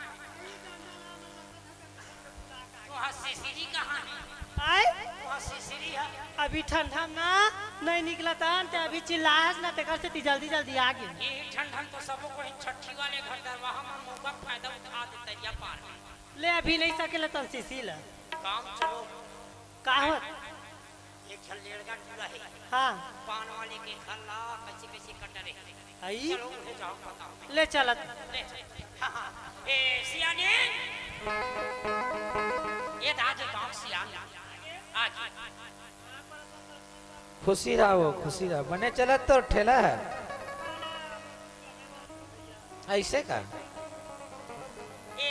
तुहां सिसिरी कहाँ हे? आय? तुहां सिसिरी हे? अभी ठंडा ना नहीं निकलत हन, ते अभी चिल्लाहस ना, तेकर सेती जल्दी जल्दी आ गे। ये ठंडन तो सबो को ही छठी वाले घर दरवाहा में मौका फायदा उठा दे तरिया पार में। ले अभी नहीं सकेला तन सिसी ला। काम चलो। का होत? एक झन लेड़गा टूरा हे। हाँ। पान वाले के घर ला कैसे कैसे कटरे। आई? चलो उन्हें जाओ बताओ। ले चलत। ले चल। हाँ, हाँ। ए, सियाने। ये दाजे गांव सियान। आज। खुशी रहा वो, खुशी रहा। बने चलत तो ठेला हे। ऐसे का?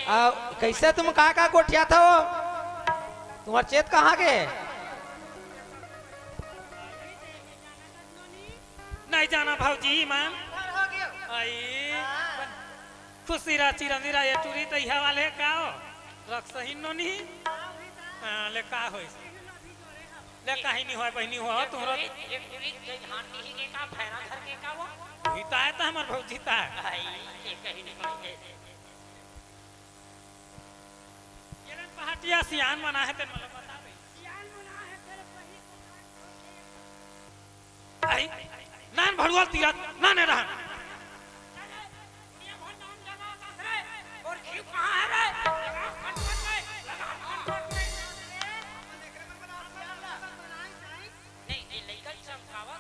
आ, कैसे तुम का का गोठियाथा हो? तुम्हार चेत कहाँ गे? नहीं जाना भौजी मन। आई। खुशी रहा चिरंजीरा ये टूरी तैहा वाले का हो? रख सही नोनी। हाँ, ले का होइस? ले, कहीं नहीं होय, बहिनी हो, एक तुहरो टूरी, एक टूरी के हाथ नहीं के का, भैरा घर के का वो? ही ताय त हमर भौजी ताय। भाई, ये कहीं नहीं होय। ये रे पहाटिया सियान मना हे, तेन मतलब बता दे। सियान मना हे, तेरे बहिनी को आई, नान भड़ुआ तीरथ, नाने रहन।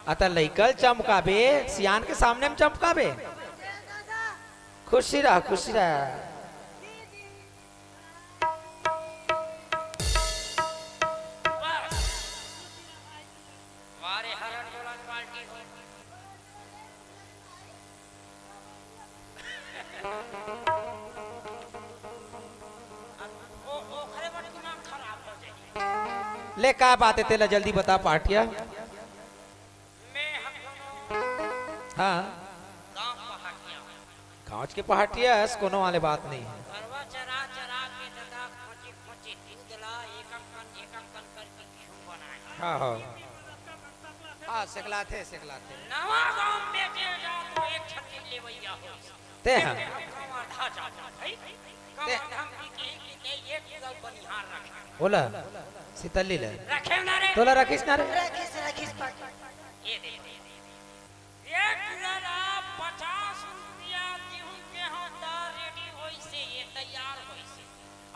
अता लइका ल चमकाबे, सियान के सामने में चमकाबे। खुशी रहा, खुशी रहा। वारे हरन बोला पार्टी हो। अब ओ, ओखरे बर दिमाग खराब हो जाई। ले, का बात हे, तेला जल्दी बता, पाटिया। मैं हम दोनों हाँ। गांव पहाटिया। गांव के पहाटिया हस, कोनो वाले बात नहीं हे। गरवा चरा चरा के ददा खोंची खोंची दूध ला एक अंकन, एक अंकन करके घिउ बनाए। हाँ, हाँ। हाँ, सेकलाथे, सेकलाथे। नवा गांव में जे जा तो एक छत्ती लेवैया हो। ते हाँ। हम गांव आधा जा, भाई। गांव ते आधा हम भी कहीं कि ते एक गल बनिहार रखे। ओला, सीतली ले। रखे ना रे। तोला रखिस ना रे। रखिस, रखिस पाटी। ये दे, दे, दे। एक किलो ला पचास रुपया गेहूं के होता रेडी होइसे, ये तैयार होइसे।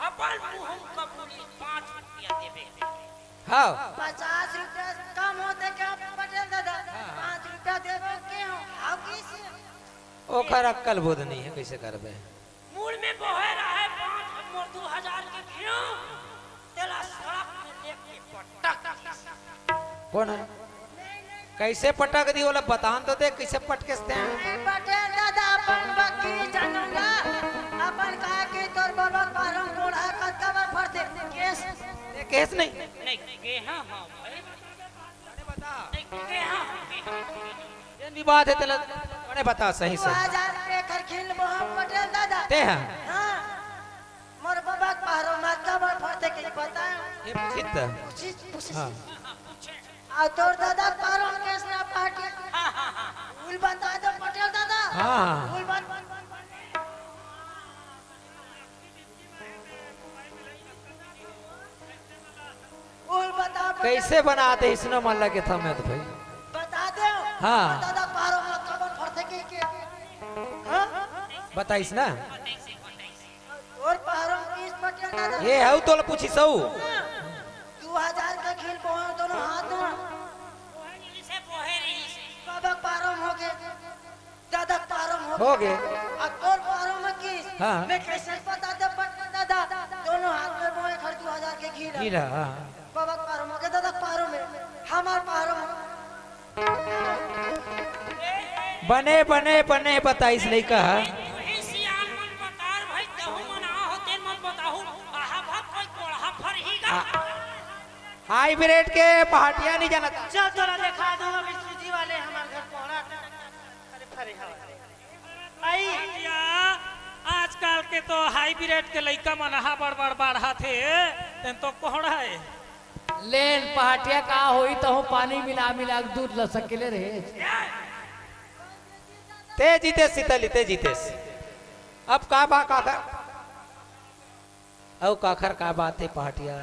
अपन मुंह कबूली पाँच रुपया देबे। हाँ। पचास रुपया कम होते क्या पटेल दादा? हाँ, हाँ। पाँच रुपया देबे के हो, हाउ किसे? ओखर अक्कल बोध नहीं हे, कैसे करबे? मूल में बोहे रहे पाँच मोर दू हजार के घिउ, तेला सड़क में लेके पटक दिस। कौन हे? कैसे पटक दी, ओला बतान तो दे, कैसे पटकेस ते? ए पटेल दादा, अपन बकरी जानूंगा, अपन कहा कि तोर बबक बारम कोढ़ा कतका बार फरते, केस? ए, केस नहीं। नहीं, के हाँ, हाँ, भाई। अरे बता। नहीं, के हाँ, हाँ, के हाँ। ये नहीं बात हे, तेला, अरे बता सही से। दू हजार के खरखिल मोहन पटेल दादा। ते हाँ। हाँ। मोर बबक बारम कतका बार फरते, के बताए? ये पूछित। पूछित, पूछित। हाँ। अउ तोर दादा पारो केस ना पार्टी। हाँ, हाँ, हाँ, हाँ। उल बता दो पटेल दादा। हाँ, हाँ। उल बन-, उल बता पटेल। कैसे बनाते इसने मन लगे था मैं तो भाई। बता दे। हाँ। दादा पारो मत कबन फरते के, के। हाँ? बताइस ना। तोर पारो किस पटेल दादा? ये हऊ तोला पूछिस हऊ। दू हजार का खेल बोहा दोनों हाथ में। बोहे रहिस हे, बोहे रहिस हे। कब पारो हो गए? हो गे। अब तोर पारो में किस? हाँ। मैं कैसे बता दे पटना दादा? दोनों हाथ में बोए खर दू हजार के घी ला। घी ला, हाँ। बाबा पारो में के दादा पारो में, हमार पारो में। बने, बने, बने बताइस लइका ह। तुही सियान मन बतार भाई, तहु मन आ होते मन बताहू। आहा भाग कोई कोढ़ा फरही गा। आ, हाइब्रिड के पहाटिया नहीं जानता। चल तोरा देखा दूंगा, विष्णु जी वाले हमारे घर कोढ़ा। अरे फरे हवा। आई। भैया, आजकल के तो हाइब्रिड के लइका मन हा बड़ बड़ बाढ़ा थे, तेन तो कोढ़ा है। लेन पहाटिया का होई, तहूँ पानी मिला मिला के दूध ल सकेले रहे। ते जीतेस सीतली, ते जीतेस। अब का बा, काखर, अउ काखर का बात हे पहाटिया?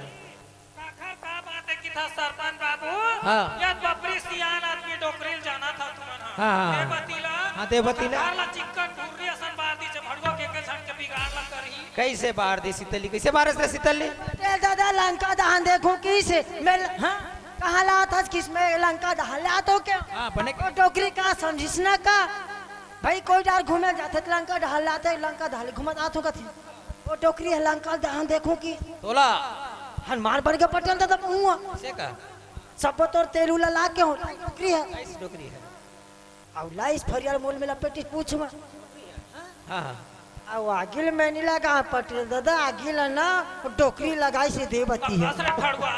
काखर का बात हे कि था सरपंच बाबू? हाँ। यद बपरी सियान आदमी डोकरी ल जाना था तुमन हा। हाँ, हाँ, हाँ। देवती ला। हाँ, देवती ला। सरकार ला चिक्कन ढुर्री असन बार दी, जे भड़ुआ के के झन के बिगाड़ ला करही। कैसे बार दी सीतली? कैसे बारस रे सीतली? पटेल दादा लंका दहन देखो किस मैं ल-, हाँ? कहाँ ला था किस मैं लंका दहन ला तो क्या? हाँ, बने। वो डोकरी का समझिस ना का? भाई कोई डार घूमे जाथे त लंका दहन लाथे, लंका दहन घूमत आथो कथी। वो डोकरी ह लंका दहन देखो कि तोला। हनुमान बन के पटेल दादा बहुआ। से का? सब तोर तेलू ला लाग के हो, डोकरी ह। कैसी डोकरी है? अउ लाइस फरियाल मोल में लपेटिस पूछ में। हाँ, हाँ। अउ आगिल में नहीं लगा पटेल दादा, आगिल है ना, डोकरी लगाइस देवती है। बस रे फड़ुआ,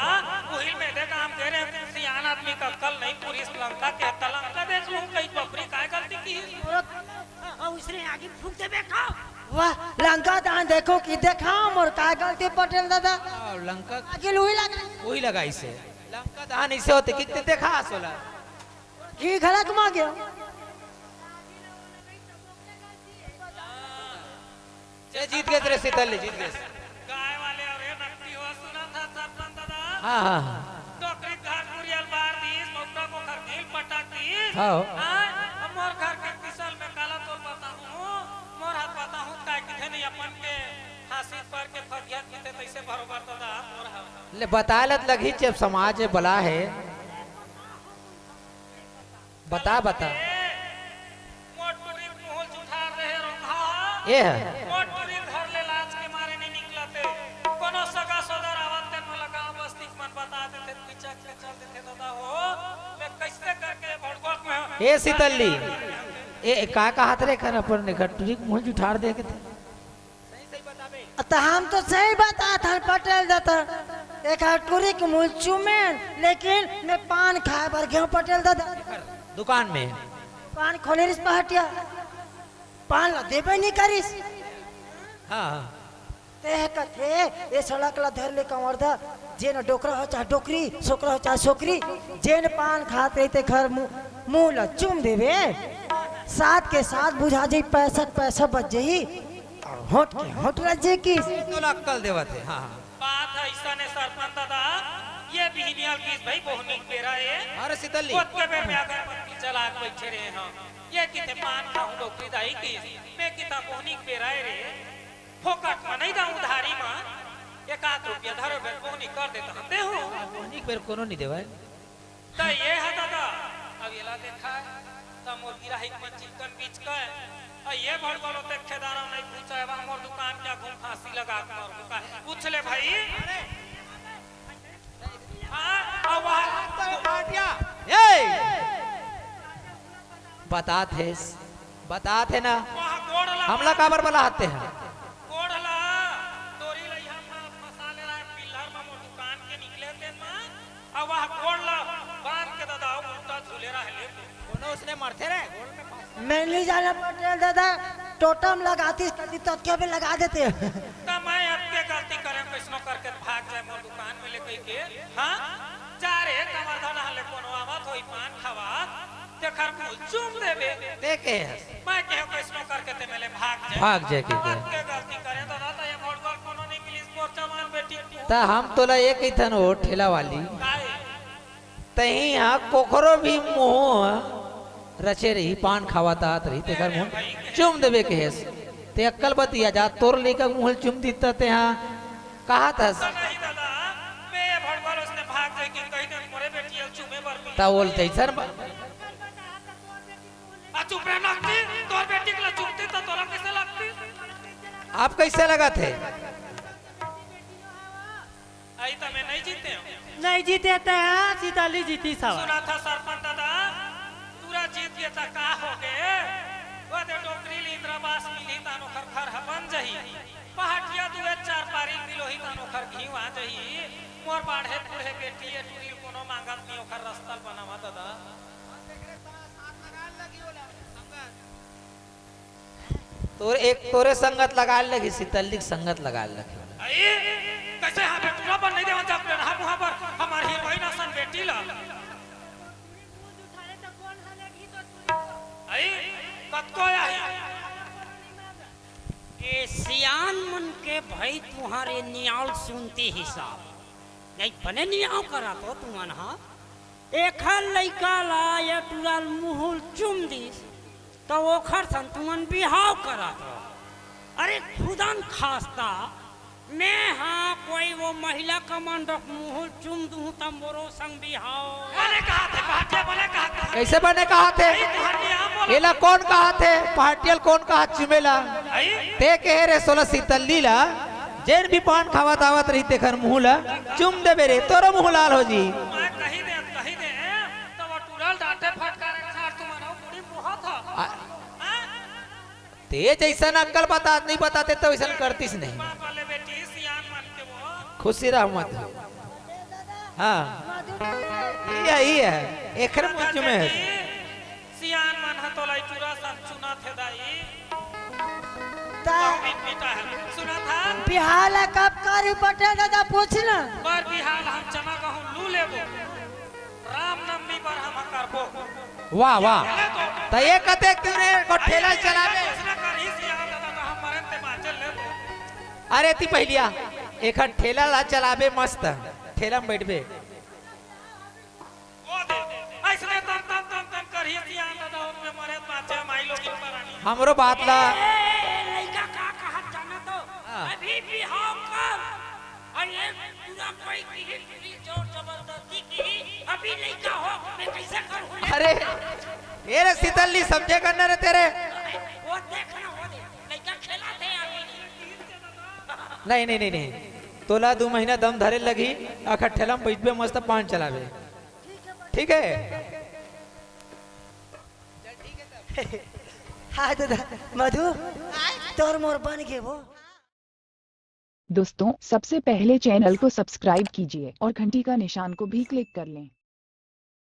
उहिल में देखा हम कह रहे हैं, सियान आदमी का अक्कल नहीं, पूरी लंका के त लंका देख लूं, कहीं बपरी काय गलती की? हाँ, उसने आगिल फूंक दे देखा। वाह, लंका दहन देखो कि देखा, मोर काय गलती पटेल दादा। हाँ, लंका आगिल उही लगा। उही लगाइस हे। लंका दहन इसे होते कि ते देखा सोला। घी घलक मांगे। ये जीत गए तेरे सीतल, जीत गए। गाय वाले अउ ये नकली हो सुना था सरपंच दादा। हाँ, हाँ, हाँ। डोकरी घर कुरियल बार दीस, मौका को घर नील पटक दीस। हाँ। हाँ, अब मोर घर के किसल में काला तोर बताहूँ, मोर हाथ बताहूँ, काय किथे नहीं अपन के फांसी पर के फगिया किथे तैसे बरोबर दादा, मोर हाथ। ले बताए लत लगही जब समाज में बला है। बता, बता। मोर टुरी मुंह जुठार रहे रोंगहा। ये है। मोर टुरी घर ले लाज के मारे नहीं निकलते। कोनो सगा सोदर आवत ते मोला गांव बस्ती के मन बता देते, पिचक के चल देते दादा हो। मैं कैसे करके भड़कत में ए सीतल्ली, ए का कहत रे खन अपन ने घर टुरी के मुंह जुठार दे के ते? त हम तो सही बतात हन पटेल दादा, एक टुरी के मुँह चुमेन, लेकिन मैं पान खाए बर गेहूँ पटेल दादा। दुकान में? दुकान खोले रिस पहाटिया, पान ला देबे नहीं करिस। हाँ, हाँ। ते कथे, ए सड़क ला धर ले कंवर दा, जेन डोकरा हो चाहे डोकरी, सोकरा हो चाहे सोकरी, जेन पान खात रही ते घर मुँह, मुँह ला चुम देबे, साथ के साथ बुझा जाई पैसा के पैसा बच जाई। अउ होंठ के होंठ रजे किस। तोला अक्कल देवत हे, हाँ, हाँ। बात अइसन हे सरपंच दादा, ये बिहनिया किस भाई बोहनी के बेरा ए। अरे सीतल ली। ओतके बेर में अगरबत्ती जला के बैठे रहे हम। ये किथे पान खाहूँ डोकरी दाई किस, मैं किथा बोहनी के बेरा ए रे। फोकट में नहीं दा उधारी में, एक आध रुपया धरे बेर बोहनी कर देता हम देहूँ। बोहनी के बेर कोनो नहीं देवय। त ये ह दादा, अब एला देखा, त मोर गिराही के मन चिकन बीच के, अ ये भड़बड़ो ते खेदारा नहीं पूछा, अब मोर दुकान क्या घूम फांसी लगा के मर का? पूछ ले भाई। हाँ, अब वहाँ ए! बतात हे, बतात हे ना। वहाँ गोड़ ला हमला काबर बला हते हैं? गोड़ ला, तोरी लइहा फा-, फंसा ले रहा है, पिल्लर में मोर दुकान के निकले तेन में। अब वह गोड़ ला बांध के दादा, वो उल्टा झूले रहे ले। कोनो उसने मरते रहे, गोड़ में फंस- मैं नहीं जाना पटेल दादा, टोटम लगातीस कदी ततके भी लगा देते। त मैं अतके गलती करे, कैसनो करके भाग जाए मोर दुकान में ले कही के। हाँ? जा रे, कमर धना ले कोनो आवत होई पान खावा, तेखर मुँह चूम देबे। देखे हस। मैं कहे कैसनो करके ते मेले भाग जाए। भाग जाए के के। अतके गलती करे दादा, त ये भड़बड़ कोनो नहीं मिलिस मोर जवान बेटी। त हम तोला ये कहिथन ओ ठेला वाली। काहे? तहीं हा कोखरो भी मुँह रचे रही, पान खावा तात रही, तेखर मुँह चूम देबे कहेस। ते अक्कल बतिया जा, तोर लइका मुँह ल चूम दिता ते हा कहात हस। नहीं दादा, मैं ये भड़बड़ उसने भाग जाए कि कहीं ने मोरे बेटी ल चूमे बर मिल। ता बोल तैसन बा। आ चुप रह नकली, तोर बेटी के ल चूम अब कइसे लगत हे? अई त मैं नइ जीते हंव। नइ जीते त हाँ, सीतली जीतिस हवय। सुनत हंव सरपंच दादा, टूरा जीत गे त का होगे? ओ दे डोकरी ल इंदिरा आवास मिलही तहान ओखर घर ह बन जही। पहाटिया दुए चार पारी मिलोही तहान ओखर घीव आ जही। मोर बाढ़े बूढ़े बेटी ए टूरी ल कोनो मांगत नइ, ओखर रस्ता ल बनावा दादा। तोर एक, तोरे संगत लगाय लगही, सीतली के संगत लगाय लगही। अई, कइसे हां बे टूरा बन नइ देवन जात ले रहा मुहा बर हमर हीरोइन असन बेटी ल। अई, कतको आही। ए सियान मन के भई तुंहर ए नियाल सुनती हिसाब। नइ बने नियाव करत हो तुमन ह। एखर लइका ला या टूरा ल मुहूं ल चूम दिस, त ओखर संग तुमन बिहाव करत हो। अरे खुदा न खास्ता, मैं हा कोई वो महिला कमांडो के मुहूं ल चूम दूं त मोरो संग बिहाव। बने कहाथे, पहाटिया बने कहाथे। कइसे बने कहाथे? अई तुंहर नियाव बोला। एला कोन कहाथे? पहाटिया ल कोन कहाथे चूमे ला? अई? ते कहे रे सोला सीतली ला, जेन भी पान खावत आवत रही तेखर मुहूं ला चूम देबे रे, तोरो मुहूं लाल हो जी। मैं कही दे, कही दे, त वो टूरा ल डांटे फटकारे के सार तुमन अउ मुड़ी मुहत ह। आ, हां? ते जइसन अक्कल बतात, नइ बताते त वइसन करतिस नहीं। बाप वाले बेटी सियान मन के वो। खुशी रह मत। हां। ये, ये, एखर मुंह में हे। सियान मन ह तोला टूरा सन चुनत हे दाई। ता कहूं भी पीटा हे। सुनत हस? बिहाव ला कब करही पटेल दादा, पूछ ना। बर बिहाव ला हम चना गहूं लू लेबो। रामनवमी बर हम करबो। वाह, वाह। त ये कते तूने को ठेला चलाबे? अइसने करही सियान दादा, त हम मरेन ते बांचे लेबो। अरे ती पहिलिया, एखर ठेला ला चलाबे मस्त। ठेला में बइठबे। ओ दे, अइसने तन, तन, तन, तन करही सियान दादा, ओतने मरे बांचे माई लोगिन परानी। हमरो बात ला। ए, ए, ए, लइका का कहत जाना तो? हां। अभी बिहाव कर। अउ ये टूरा कोई किही टूरी जोर जबरदस्ती किही, अभी लइका हो, मैं कइसे करहूं? अरे, ए रे सीतली, समझे कर ना रे तेरे। वो देख ना, वो देख, लइका खेलत हे अभी। नहीं, नहीं, नहीं, नहीं। तोला दू महीना दम धरे लगही, अखर ठेला में बइठबे मस्त पान चलाबे। ठीक हे? हां दादा, मधु, तोर मोर बन गे वो। दोस्तों, सबसे पहले चैनल को सब्सक्राइब कीजिए और घंटी का निशान को भी क्लिक कर लें।